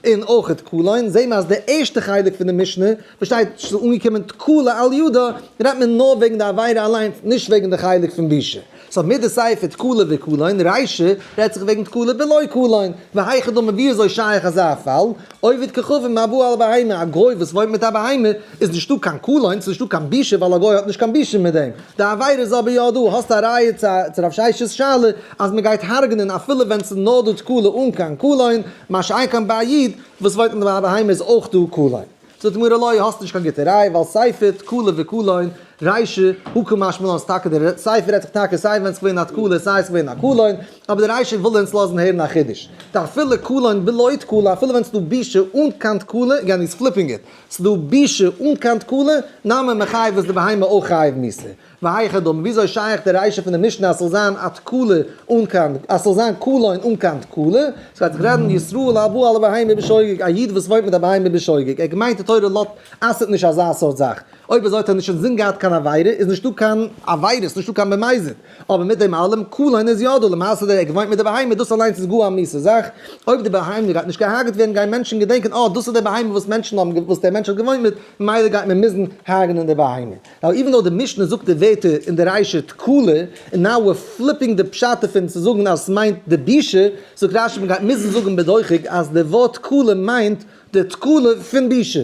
און אויך קלון, זעהן מיר אז די ערשטע חלק פון די משנה וואס שטייט ס'איז אנגעקומען תקלה על ידה, רעדט מען נאר וועגן די עבירה אליינס, נישט וועגן די חלק פון בושה. so מדסיפא תקלה וקלון, רישא רעדט זיך וועגן תקלה בלא קלון, והיכי דמי ווי אזוי שייך אזא פאל, עובד כוכבים הבא על בהמה, א גוי וואס וואוינט מיט א בהמה, איז נישטא קיין קלון, ס'איז נישטא קיין בושה ווייל א גוי האט נישט קיין בושה מיט דעם. די עבירה איז אבער יא דא, האסט א ראיה צו רב ששת'ס שאלה אז מען גייט הרג'נען אפילו ווען ס'איז נאר דא תקלה אן קיין קלון, מה שאין כן ביי א איד וואס וואוינט מיט א בהמה איז אויך דא קלון. זאגט די גמרא לא, האסט נישט קיין גוטע ראיה ווייל סיפא תקלה וקלון, רישא הא קא משמע לן ס'טאקע די סיפא רעדט זיך טאקע סיי ווען ס'איז געווען א תקלה סיי ס'איז געווען א קלון, אבער די רישא וויל אונז לאזן הערן א חידוש, דאפילו קלון בלא תקלה אפילו ווען ס'איז דא בושה אן קיין תקלה, again he's flipping it, ס'דא בושה אן קיין תקלה, נמי מיחייב איז די בהמה אויך חייב מיתה. והיכי דמי, וויאזוי שייך די רישא פון די משנה אז ס'זאל זיין א תקלה אן קיין, אז ס'זאל זיין קלון אן קיין תקלה? ס'גייט זיך רעדן ישראל הבא על הבהמה בשוגג, א איד וואס וואוינט מיט א בהמה בשוגג, ער האט געמיינט די תורה לאזט אסר'ט נישט אזא סארט זאך, אויב אזוי האט ער נישט אינזין געהאט קיין עבירה, איז נישטא קיין עבירות, נישטא קיין במזיד. אבער מיט דעם אלעם, קלון איז יא דא, למעשה דער ער געוואוינט מיט די בהמה, דאס אליינס איז גאר א מיאוסע זאך, אויב די בהמה גייט נישט געהארגעט ווערן גייען מענטשן געדענקען אה דאס איז די בהמה וואס מענטשן האבן וואס דער מענטש האט געוואוינט מיט, ממילא גייט מען מוזן הרג'נען די בהמה. now even though די משנה זאגט די ווערטער אין די רישא תקלה, און now we're flipping די פשט דערפון צו זאגן אז עס מיינט די בושה, זאגט רשי מען גייט מוזן זאגן בדוחק אז די ווארט תקלה מיינט די תקלה פון בושה.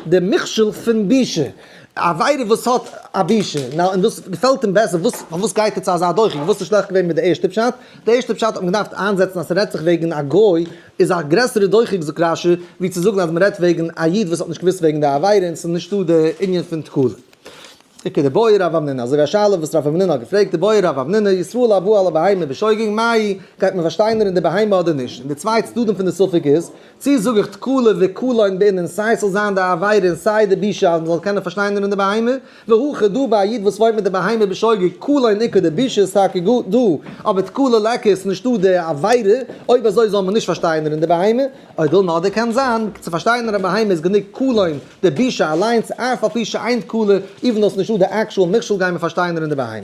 די מכשול פון בושה, א עבירה וואס האט א בושה, נא און דאס געפעלט אים בעסער, וואס פארוואס גייט ער צו אזא דוחק, וואס איז שלעכט געווען מיט די ערשטע פשט? די ערשטע פשט האט מען געדארפט איינזעצן אז ס'רעדט זיך וועגן א גוי, איז א גרעסערע דוחק זאגט רשי, ווי צו זאגן אז מ'רעדט וועגן א איד וואס האט נישט געוואוסט וועגן די עבירה און ס'איז נישטא די ענין פון תקלה. וכדבעי רב המנונא, אזוי ווי א שאלה וואס רב המנונא האט געפרעגט, דבעי רב המנונא, ישראל הבא על הבהמה בשוגג מאי, גייט מען פארשטיינערן די בהמה אדער נישט? און די צוויי צדדים פון די ספק איז, צי זאג איך תקלה וקלון בעינן סיי ס'זאל זיין די עבירה און סיי די בושה אז מ'זאל קענען פארשטיינערן די בהמה, והכא דא ביי א איד וואס וואוינט מיט די בהמה בשוגג, קלון איכא די בושה איז טאקע דא, אבער תקלה ליכא איז נישטא די עבירה, אויב אזוי זאל מען נישט פארשטיינערן די בהמה, או דילמא אדער קען זיין, צו פארשטיינערן א בהמה איז גענוג קלון די בושה אליינס, אף על פי שאין תקלה, even though ס'איז נישטא די actual מכשול גייען מיר פארשטיינערן די בהמה.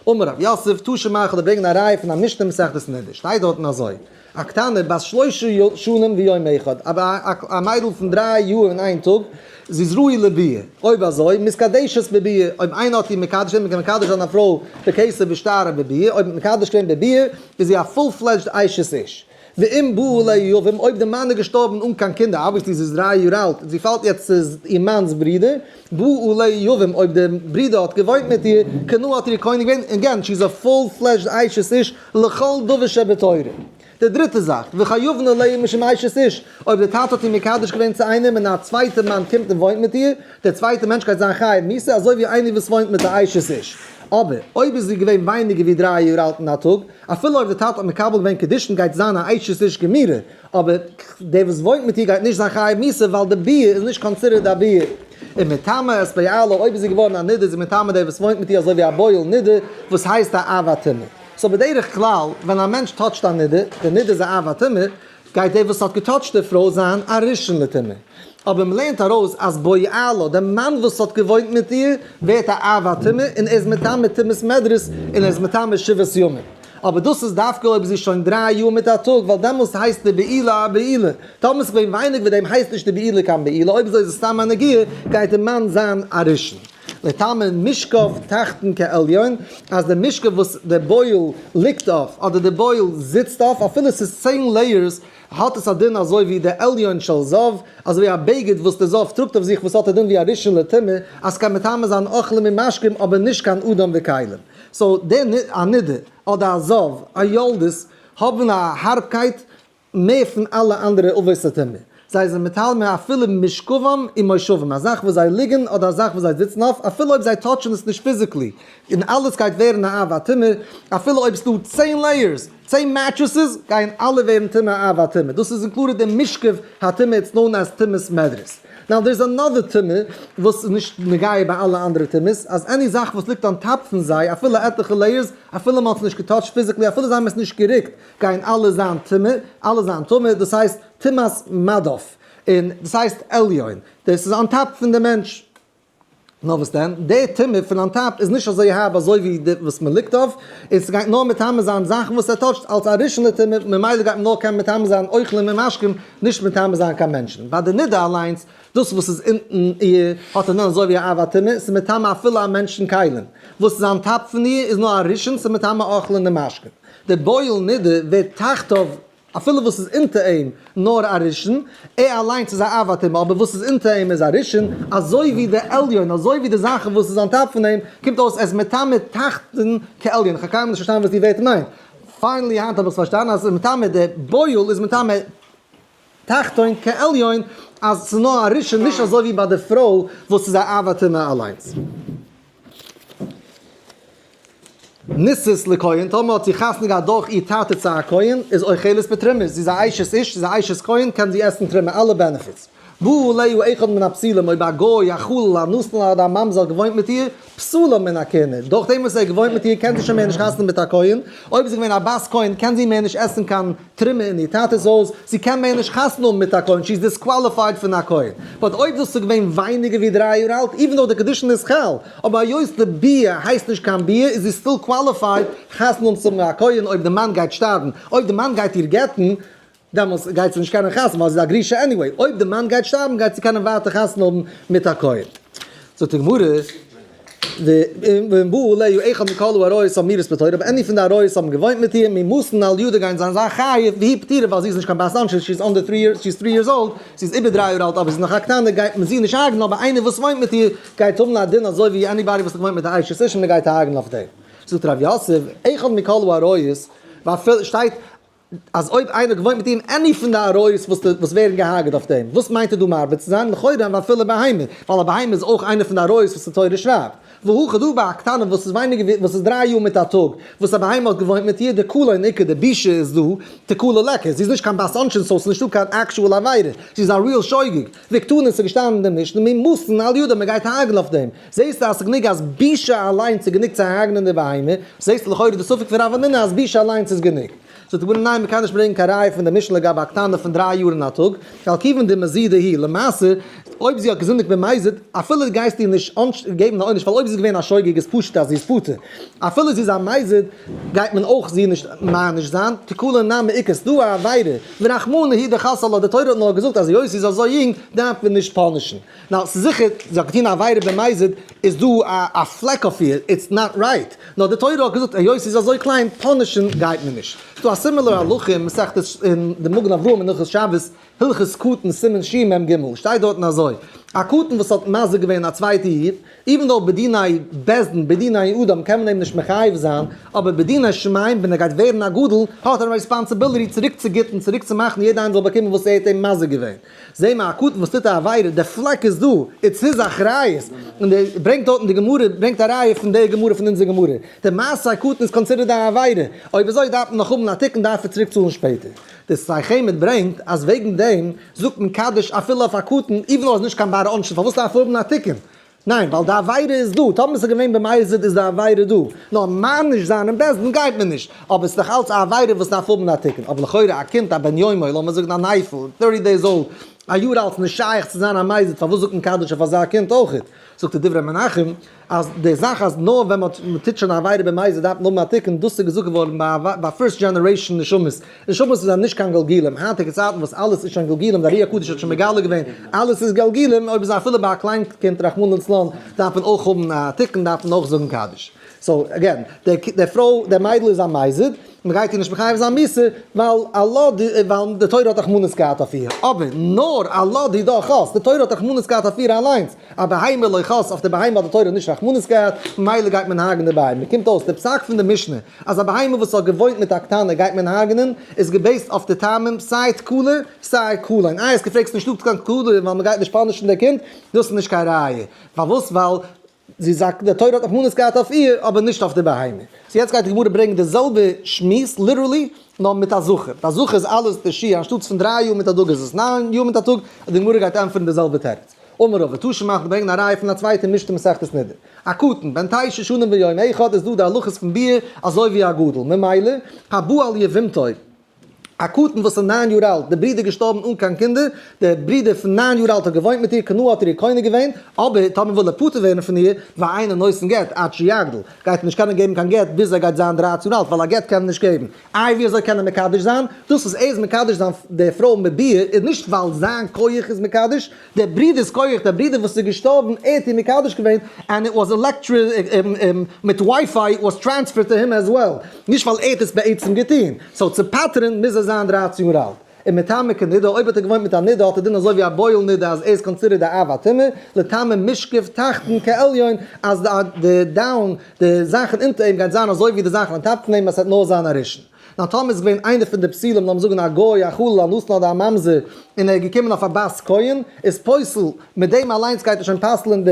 אמר רב יוסף, תא שמע כ'וועל דיר ברענגען א ראיה פון א משנה מסכת נדה, שטייט דארטן אזוי, א קטנה בת שלשה שנים ויום אחד, א מיידל פון דריי יאר און איין טאג, זי איז ראוי לביאה, אויב אזוי, מתקדשת בביאה, אויב איינער האט איר מקדש געווען, מ'קען מקדש זיין א פרוי בכסף ושטר בביאה, אויב מ'האט מקדש געווען בביאה, איז זי א full fledged אשת איש. ואם בא עליה יבם, אויב די מאן איז געשטארבן אן קיין קינדער, obviously זי איז דריי יאר אלט, זי פאלט יעצט צו איר מאנ'ס ברודער, בא עליה יבם, אויב די ברודער האט געוואוינט מיט איר, קנה האט איר קונה געווען, again, she איז א full fledged אשת איש לכל דבר שבתורה. די דריטע זאך, וחייבין עליה משום אשת איש, אויב די טאטע האט איר מקדש געווען צו איינעם און א צווייטע מאן קומט און וואוינט מיט איר, דער צווייטער מענטש גייט זיין חייב מיתה אזוי ווי איינער וואס וואוינט מיט א אשת איש. אבער אויב איז זי געווען ווייניגער ווי דריי יאר אלט אין א טאג, אפילו אויב די טאטע האט מקבל געווען קידושין גייט זיין א אשת איש גמורה, אבער דער וואס וואוינט מיט איר גייט נישט זיין חייב מיתה ווייל די ביאה איז נישט considered א ביאה. ומטמאה את בעלה, אויב איז זי געווארן א נידה איז זי מטמא דער וואס וואוינט מיט איר אזוי ווי א בועל נידה וואס הייסט א אב הטומאה. so בדרך כלל ווען א מענטש touch ט א נידה, די נידה איז א אב הטומאה, גייט דער וואס האט געטאטשט די פרוי זיין א ראשון לטומאה. אבער מ'לערנט ארויס אז בעלה, דער מאן וואס האט געוואוינט מיט איר, ווערט א אב הטומאה און ער איז מטמא טומאת מדרס און ער איז מטמא שבעת ימים. אבער דאס איז דווקא אויב זי איז שוין דריי יאר מיט א טאג, ווייל דעמאלס הייסט די בעילה א בעילה. טאמער ס'איז געווען ווייניג ווי דעם הייסט נישט די בעילה קיין בעילה, אויב אזוי איז עס סתם א נגיעה, גייט דער מאן זיין א ראשון. לטמא משכב תחתון כעליון, אז די משכב וואס די בועל ליגט אויף, אדער די בועל זיצט אויף, אפילו ס'איז 10 layers, האט עס א דין אזוי ווי די עליון של זב, אזוי ווי א בגד וואס די זב טראגט אויף זיך וואס האט א דין ווי א ראשון לטומאה, אז ס'קען מטמא זיין אוכלים און משקים אבער נישט קיין אדם וכלים. so די א נידה אדער א זב, א יולדת, האבן א הארבקייט מער פון אלע אנדערע אבות הטומאה. זיי זענען מטמא אפילו משכבם ומושבם, א זאך וואס זיי ליגן אדער א זאך וואס זיי זיצן אויף, אפילו אויב זיי touch ן עס נישט physically, און אלעס גייט ווערן א אב הטומאה, אפילו אויב ס'דא 10 layers, 10 mattresses, גייען אלע ווערן טמא אב הטומאה. דאס איז included אין משכב הטומאה, it's known as טומאת מדרס. now there is another טומאה וואס איז נישט נוגע ביי אלע אנדערע טומאות, אז any זאך וואס ליגט on top פון זיי, אפילו עטליכע layers, אפילו מ'האט עס נישט געטאטשט physically, אפילו זיי האבן עס נישט גערוקט, גייען אלע זיין טמא, אלע זיין טמא, דאס הייסט טומאת מדף, און דאס הייסט עליון, דאס איז on top פון די מענטש. נאר וואס דען, די טומאה פון on top איז נישט אזוי הארב אזוי ווי די וואס מען ליגט אויף, און ס'גייט נאר מטמא זיין זאכן וואס ער טאטשט אלס א ראשון לטומאה, ממילא גייט מען נאר קענען מטמא זיין אוכלים און משקים, נישט מטמא זיין קיין מענטשן. ביי די נידה אליינס, דאס וואס איז אונטן איר, האט א דין אזוי ווי א אב הטומאה, ס'איז מטמא אפילו א מענטשן כלים. וואס איז on top פון איר איז נאר א ראשון, ס'איז מטמא אוכלים און משקים. דער בועל נידה ווערט תחתיו אפילו וואס איז אונטער אים נאר א ראשון, ער אליינס איז א אב הטומאה אבער וואס איז אונטער אים איז א ראשון, אזוי ווי דער עליון, אזוי ווי די זאכן וואס איז on top פון אים, קומט אויס ער איז מטמא תחתון כעליון, איך האב קיינמאל נישט פארשטאנען וואס די ווערטער מיינט, finally היינט האב איך עס פארשטאנען אז עס איז מטמא דער בועל איז מטמא תחתון כעליון, אז עס איז נאר א ראשון נישט אזוי ווי ביי די פרוי וואס איז א אב הטומאה אליינס. נישאת לכהן, טאמער האט זי חתונה געהאט דורך איר טאטע צו א כהן, איז אוכלת בתרומה, זי איז א אשת איש, זי איז א אשת כהן, קען זי עסן תרומה, אלע benefits. בא עליה אחד מן הפסולים, אויב א גוי, א חלל, א נתין אדער א ממזר האט געוואוינט מיט איר, פסולה מן הכהונה, דורך דעם וואס ער האט געוואוינט מיט איר קען זי שוין מער נישט חתונה מיט א כהן, אויב איז זי געווען א בת כהן קען זי מער נישט עסן קיין תרומה אין איר טאטע'ס הויז, זי קען מער נישט חתונה האבן מיט א כהן, she is disqualified פון א כהן. but אויב דאס איז געווען ווייניגער ווי דריי יאר אלט, even though די קידושין איז חל, אבער היות די ביאה הייסט נישט קיין ביאה איז זי still qualified חתונה האבן צו האבן א כהן אויב די מאן גייט שטארבן, אויב די מאן גייט איר גט'ן דעמאלס גייט זי נישט קענען חתונה ווייל זי איז א גרושה anyway, אויב די מאן גייט שטארבן גייט זי קענען ווייטער חתונה האבן מיט א כהן. זאגט די גמרא, ואם בא עליה אחד מכל העריות האמורות בתורה, אויב any פון די עריות האבן געוואוינט מיט איר, מומתין על ידה גייען זיין זיין חייב, והיא פטורה ווייל זי איז נישט קיין בת עונשין, she is under three years, she is three years old, זי איז איבער דריי יאר אלט אבער זי איז נאך א קטנה, גייט מען זי נישט הרג'ן, אבער איינער וואס וואוינט מיט איר גייט האבן א דין אזוי ווי anybody וואס האט געוואוינט מיט א אשת איש און מען גייט הרג'ן אויף דעם. זאגט רב יוסף, אחד מכל העריות, ואפילו שטייט אז אויב איינער געוואוינט מיט אים any פון די עריות וואס וואס ווערן געהארגעט אויף דעם, וואס מיינט ער דא מרבה צו זיין? לכאורה ואפילו בהמה, ווייל א בהמה איז אויך איינע פון די עריות וואס די תורה שרייבט. והכא דא ביי א קטנה וואס איז ווייניגער ווי וואס איז 3 יאר מיט א טאג, וואס א בהמה האט געוואוינט מיט איר, דקלא איכא, די בושה איז דא, תקלה ליכא, זי איז נישט קיין בת עונשין so ס'איז נישטא קיין actual עבירה, זי איז א real שוגג, וקתני ס'איז געשטאנען אין די משנה מומתין על ידה מ'גייט הרג'ן אויף דעם, זעסטו אז ס'איז גענוג אז בושה אליינס איז גענוג צו הרג'נען די בהמה, זעסטו לכאורה די ספק פון רב המנונא אז בושה אליינס איז גענוג. זאגט די גמרא ניין מ'קען נישט ברענגען קיין ראיה פון די משנה לגבי א קטנה פון 3 יאר און א טאג, ווייל כיוון דמזידא היא, למעשה אויב זי האט געזינדיגט במזיד, אפילו גייסטו איר נישט געבן א עונש ווייל אויב זי איז געווען א שוגג איז פשוט אז זי איז פטור, אפילו זי איז א מזיד גייט מען אויך זי נישט מעניש זיין, תקלה נמי איכא, ס'דא א עבירה, ורחמנא הוא דחס עלה, די תורה האט נאר געזאגט אז היות זי איז אזוי יונג דארף מען נישט punish ן. Now, ס'איז זיכער זי האט געטון א עבירה במזיד, איז דא א פלעק אויף איר, it's not right. נאר די תורה האט געזאגט היות זי איז אזוי קליין, punish ן גייט מען נישט. ס'דא א similar הלכה אין מסכת אין די מגן אברהם אין הלכות שבת, הלכות קטן סימן שמ"ג, שטייט דארטן אזוי, א קטן וואס האט מזיק געווען א צווייטע איד, even though בדיני בית דין, בדיני אדם קען מען אים נישט מחייב זיין, אבער בדיני שמים ווען ער גייט ווערן א גדול, האט ער א responsibility צוריק צו גוטן, צוריק צו מאכן יעדע איינער זאל באקומען וואס ער האט אים מזיק געווען. זעה מיר א קטן וואס טוט א עבירה, די פלעק איז דא, it's his אחריות, און די ברענגט דארטן די גמרא, ברענגט א ראיה פון די גמרא פון אונזער גמרא, די מעשה הקטן איז considered א עבירה, אויב אזוי דארף מען נאך האבן א תיקון דארף ער צוריק צאלן שפעטער. די שדי חמד ברענגט אז וועגן דעם זאגט מען קדיש אפילו אויף א קטן, even though עס איז נישט קיין בר עונשין, פארוואס דארף ער האבן א תיקון? ניין, ווייל די עבירה איז דא, טאמער ס'איז געווען במזיד איז די עבירה דא, נאר מעניש זיין אין בית דין גייט מען נישט, אבער ס'איז דאך אלץ א עבירה וואס דארף האבן א תיקון, אבער לכאורה א קינד א בן יומו, לאמיר זאגן א נייפל, 30 days old, א יאר אלט, נישט שייך צו זיין א מזיד, פארוואס זאגט מען קדיש אויף אזא קינד אויכעט? זאגט דער דברי מנחם, אז די זאך אז נאר ווען מ'טוט שוין א עבירה במזיד דארף מען האבן א תיקון, דאס איז געזאגט געווארן ביי first generation נשמות, נשמות וואס זענען נישט קיין גלגולים, היינטיגע צייטן וואס אלעס איז שוין גלגולים, די ארי הקדוש האט שוין מגלה געווען, אלעס איז גלגולים, אויב איז אפילו ביי א קליין קינד רחמנא לצלן, דארף מען אויך האבן א תיקון, דארף מען אויך זאגן קדיש. So, again, די פרוי, די מיידל איז א מזיד, מען גייט איר נישט מחייב זיין מיתה, ווייל אלא די, ווייל די תורה האט רחמנות געהאט אויף איר, אבער נאר אלא דידה חס, די תורה האט רחמנות געהאט אויף איר אליינס, א בהמה לא חס, אויף די בהמה האט די תורה נישט רחמנות געהאט, ממילא גייט מען הרג'ן די בהמה. קומט אויס, די פסק פון די משנה, אז א בהמה וואס האט געוואוינט מיט א קטנה גייט מען הרג'נען, איז גע base ט אויף די טעמים סיי תקלה סיי קלון. איי האסט געפרעגט ס'נישטא קיין תקלה ווייל מ'גייט נישט punish ן די קינד, דאס איז נישט קיין ראיה. פארוואס? ווייל זי זאגט די תורה האט רחמנות געהאט אויף איר אבער נישט אויף די בהמה. So יעצט גייט די גמרא ברענגען די זעלבע שמועס literally נאר מיט א זכר. ביי זכר איז אלעס די שיעור אנשטאטס פון 3 יאר מיט א טאג איז עס 9 יאר מיט א טאג, און די גמרא גייט ענטפערן די זעלבע תירוץ. אמר רבא תא שמע ברענגען א ראיה פון א צווייטע משנה מסכת נדה. א קטן, בן תשע שנים ויום אחד איז דא די הלכות פון ביאה אזוי ווי א גדול, ממילא, הבא על יבמתו, א קטן וואס איז 9 יאר אלט, די ברודער געשטארבן אן קיין קינדער, דער ברודער פון 9 יאר אלט האט געוואוינט מיט איר, קנאה האט ער איר קונה געווען, אבער טאמער וויל ער פטור ווערן פון איר, ואינו נותן גט עד שיגדיל, גייט ער נישט קענען געבן קיין גט ביז ער גייט זיין 13 יאר אלט, ווייל א גט קען מען נישט געבן. איי ווי אזוי קען ער מקדש זיין? דאס וואס ער איז מקדש זיין די פרוי מביאה איז נישט ווייל זיין כח איז מקדש, דער ברודער'ס כח, דער ברודער וואס איז געשטארבן, ער האט איר מקדש געווען, and it was electric, מיט WiFi was transferred to him as well, נישט ווייל ער האט עס בעצם געטון, so צו פטר'ן מוז ער זיין 13 יאר אלט. און מטמא כנידה, אויב האט ער געוואוינט מיט א נידה האט ער דין אזוי ווי א בועל נידה אז ער איז considered א אב הטומאה, לטמא משכב תחתון כעליון, אז די down, די זאכן אונטער אים גייט זיין אזוי ווי די זאכן on top פון אים אז ס'וועט נאר זיין א ראשון. נאר טאמער איז געווען איינער פון די פסולים, לאמיר זאגן א גוי, א חלל, א נתין אדער א ממזר, און ער איז געקומען אויף א בת כהן, איז פוסל, מיט דעם אליינס גייט ער שוין פסל'ען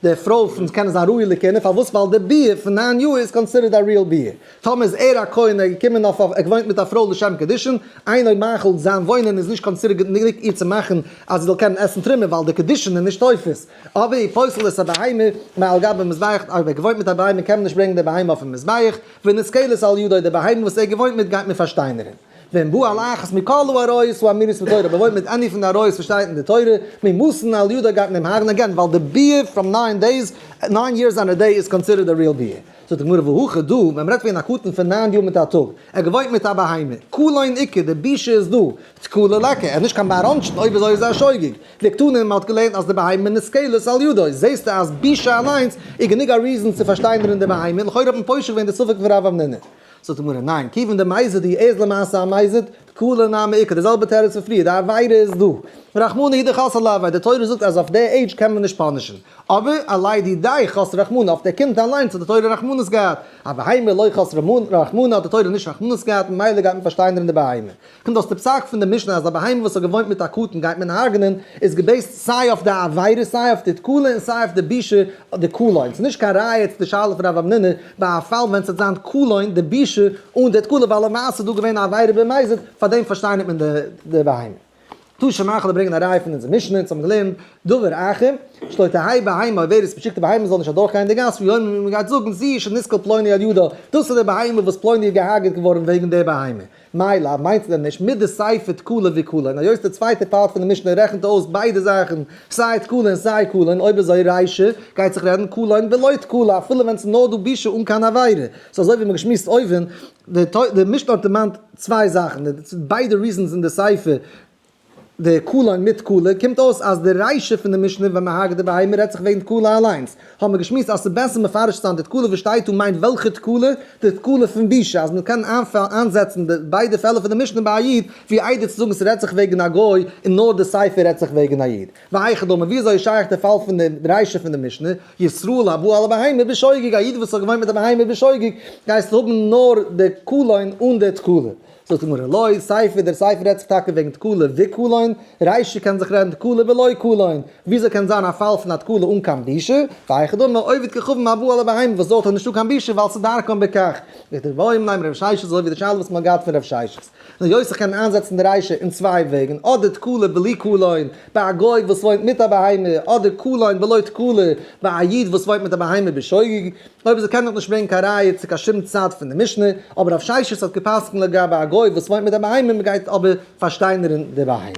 די פרוי פון קענען זיין ראוי לכהונה, פארוואס? ווייל די ביאה פון 9 יאר איז considered א real ביאה. טאמער איז ער א כהן, ער איז געקומען אויף א, ער געוואוינט מיט א פרוי לשם קידושין, אינו מאכיל, זיין וואוינען איז נישט considered גענוג איר צו מאכן אז זי זאל קענען עסן תרומה, ווייל די קידושין איז נישט תופס. אבער פוסל את הבהמה מעל גבי מזבח, אויב ער געוואוינט מיט א בהמה קען מען נישט ברענגען די בהמה אויפן מזבח, ונסקלת על ידו, די בהמה וואס ער געוואוינט מיט גייט מען פארשטיינערן. ואם בא על אחת מכל העריות האמורות בתורה, אויב ער וואוינט מיט any פון די עריות וואס שטייט אין די תורה, מומתין על ידו גייט מען אים הרג'נען again, ווייל די ביאה from 9 days, 9 years and a day איז considered a real ביאה. זאגט די גמרא והכא דא, ווען מ'רעדט פון א קטן פון 9 יאר מיט א טאג, ער געוואוינט מיט א בהמה, קלון איכא, די בושה איז דא, תקלה ליכא, ער איז נישט קיין בר עונשין, אויב אזוי איז ער א שוגג. וקתני, מען האט געלערנט אז די בהמה נסקלת על ידו, זעסטו אז בושה אליינס איז גענוג א reason צו פארשטיינערן די בהמה, לכאורה האט מען פושט געווען די ספק פון רב המנונא. זאגט די גמרא, ניין, כיוון דמזיד הוא, ער איז למעשה א מזיד, תקלה נמי איכא, די זעלבע תירוץ פון פריער, די עבירה איז דא. רחמנא הוא דחס עילויה, די תורה זאגט אז אויף די עידזש קען מען נישט punish ן, אבער עילויה דידיה חס רחמנא, אויף די קינד אליינס האט די תורה רחמנות געהאט, אבהמה לא חס רחמנא האט די תורה נישט רחמנות געהאט ממילא גייט מען פארשטיינערן די בהמה. קומט אויס די פסק פון די משנה אז א בהמה וואס האט געוואוינט מיט א קטן גייט מען הרג'נען איז גע base ט סיי אויף די עבירה סיי אויף די תקלה און סיי אויף די בושה די קלון. ס'איז נישט קיין ראיה צו די שאלה פון רב המנונא ביי א פאל ווען ס'וועט זיין קלון די בושה אן די תקלה ווייל למעשה איז דא געווען א עבירה במזיד פארדעם פארשטיינערט מען די בהמה. תא שמע כ'וועל ברענגען א ראיה פון אונזער משנה, אונז האבן געלערנט דבר אחר, שלא תהא בהמה עוברת מ'שיקט די בהמה זאל נישט אדורכגיין די גאס ויאמרו און מ'גייט זאגן זו שנסקל פלוני על ידה, דאס איז די בהמה וואס פלוני איז געהארגעט געווארן וועגן די בהמה. מאי לאו, מיינסטו דען נישט מדסיפא תקלה וקלון, היות די צווייטע part פון די משנה רעכנט אויס ביידע זאכן, סיי תקלה און סיי קלון, אויב אזוי רישא גייט זיך רעדן קלון בלא תקלה אפילו ווען ס'איז נאר דא בושה אן קיין עבירה, ס'איז אזוי ווי מ'האט געשמועסט אויבן, די משנה האט דערמאנט צוויי זאכן, ביידע reasons אין די סיפא, די קלון מיט תקלה, קומט אויס אז די רישא פון די משנה ווען מען הרג'ט די בהמה רעדט זיך וועגן תקלה אליינס, האבן מיר געשמועסט אז ס'איז בעסער מפרש צו זיין די תקלה וואס שטייט דא מיינט וועלכע תקלה, די תקלה פון בושה, אז מען קען איינזעצן די ביידע פעלער פון די משנה ביי א איד, ווי איידער צו זאגן ס'רעדט זיך וועגן א גוי און נאר די סיפא רעדט זיך וועגן א איד. והיכי דמי, ווי אזוי איז שייך די פאל פון די רישא פון די משנה, ישראל הבא על הבהמה בשוגג, א איד וואס האט געוואוינט מיט א בהמה בשוגג, גייסטו האבן נאר די קלון אן די תקלה. זאגט די גמרא, לא, סיפא, דער סיפא רעדט זיך טאקע וועגן תקלה וקלון, רישא קען זיך רעדן תקלה בלא קלון, וויאזוי קען זיין א פאל פון א תקלה אן קיין בושה, והיכי דמי, עובד כוכבים הבא על הבהמה וואס דארט איז נישטא קיין בושה ווייל ס'דרכן בכך. וכדבעי מיניה מרב ששת אזוי ווי די שאלה וואס מ'האט געהאט פון רב ששת. נאר יוסף קען איינזעצן די רישא אין צוויי וועגן, אדער תקלה בלי קלון, ביי א גוי וואס וואוינט מיט א בהמה, אדער קלון בלא תקלה, ביי א איד וואס וואוינט מיט א בהמה בשוגג. אויב אזוי קען איך נישט ברענגען קיין ראיה צו קיין שום צד פון די משנה, אבער רב ששת האט גע'פסק'נט לגבי א גוי וואס וואוינט מיט א בהמה, מען גייט אבער פארשטיינערן די בהמה.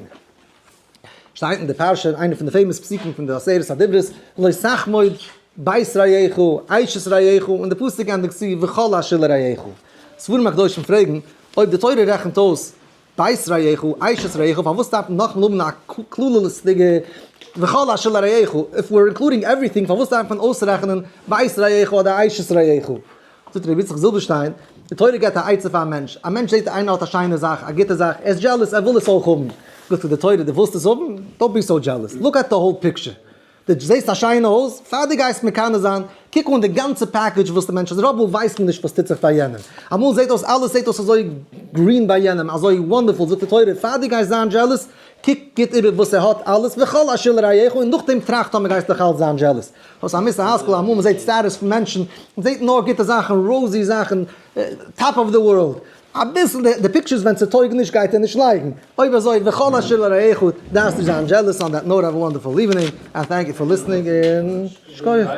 שטייט אין די פרשה אין איינע פון די famous פסוקים פון די עשרת הדיברות, לא תחמוד בית רעך, אשת רעך, און די פסוק ענדיגט צו וכל אשר לרעך. ספרים הקדושים פרעגן, אויב די תורה רעכנט אויס בית רעך, אשת רעך, פארוואס דארף מען נאכאמאל האבן א כללות'דיגע וכל אשר לרעך? If we're including everything, פארוואס דארף מען אויסרעכענען בית רעך אדער אשת רעך? זאגט רבי יצחק זילבערשטיין, די תורה געבט א עצה פאר א מענטש, א מענטש זעט איינער האט א שיינע זאך, א גוטע זאך, ער איז jealous, ער וויל עס אויך האבן, זאגט די תורה, דו ווילסט עס האבן? Don't be so jealous, look at the whole picture, דו זעסט א שיינע הויז, פאר דו גייסט מקנא זיין, קוק אן די גאנצע package וואס די מענטש האט, רוב מאל ווייסט מען נישט וואס טוט זיך ביי יענעם, אמאל זעט אויס אלעס זעט אויס אזוי green ביי יענעם, אזוי wonderful, זאגט די תורה, פאר דו גייסט זיין jealous, קוק גוט איבער וואס ער האט אלעס, וכל אשר לרעך, און נאכדעם טראכט טאמער גייסטו נאך אלץ זיין jealous. וואס א מוסר השכל, אמאל מען זעט status פון מענטשן, מען זעט נאר גוטע זאכן, rosy זאכן, top of the world, אביסל די pictures ווען ס'טויג נישט גייט ער נישט לייגן, אויב אזוי וכל אשר לרעך דארפסט נישט זיין jealous on that note have a wonderful evening and thank you for listening און שכוח.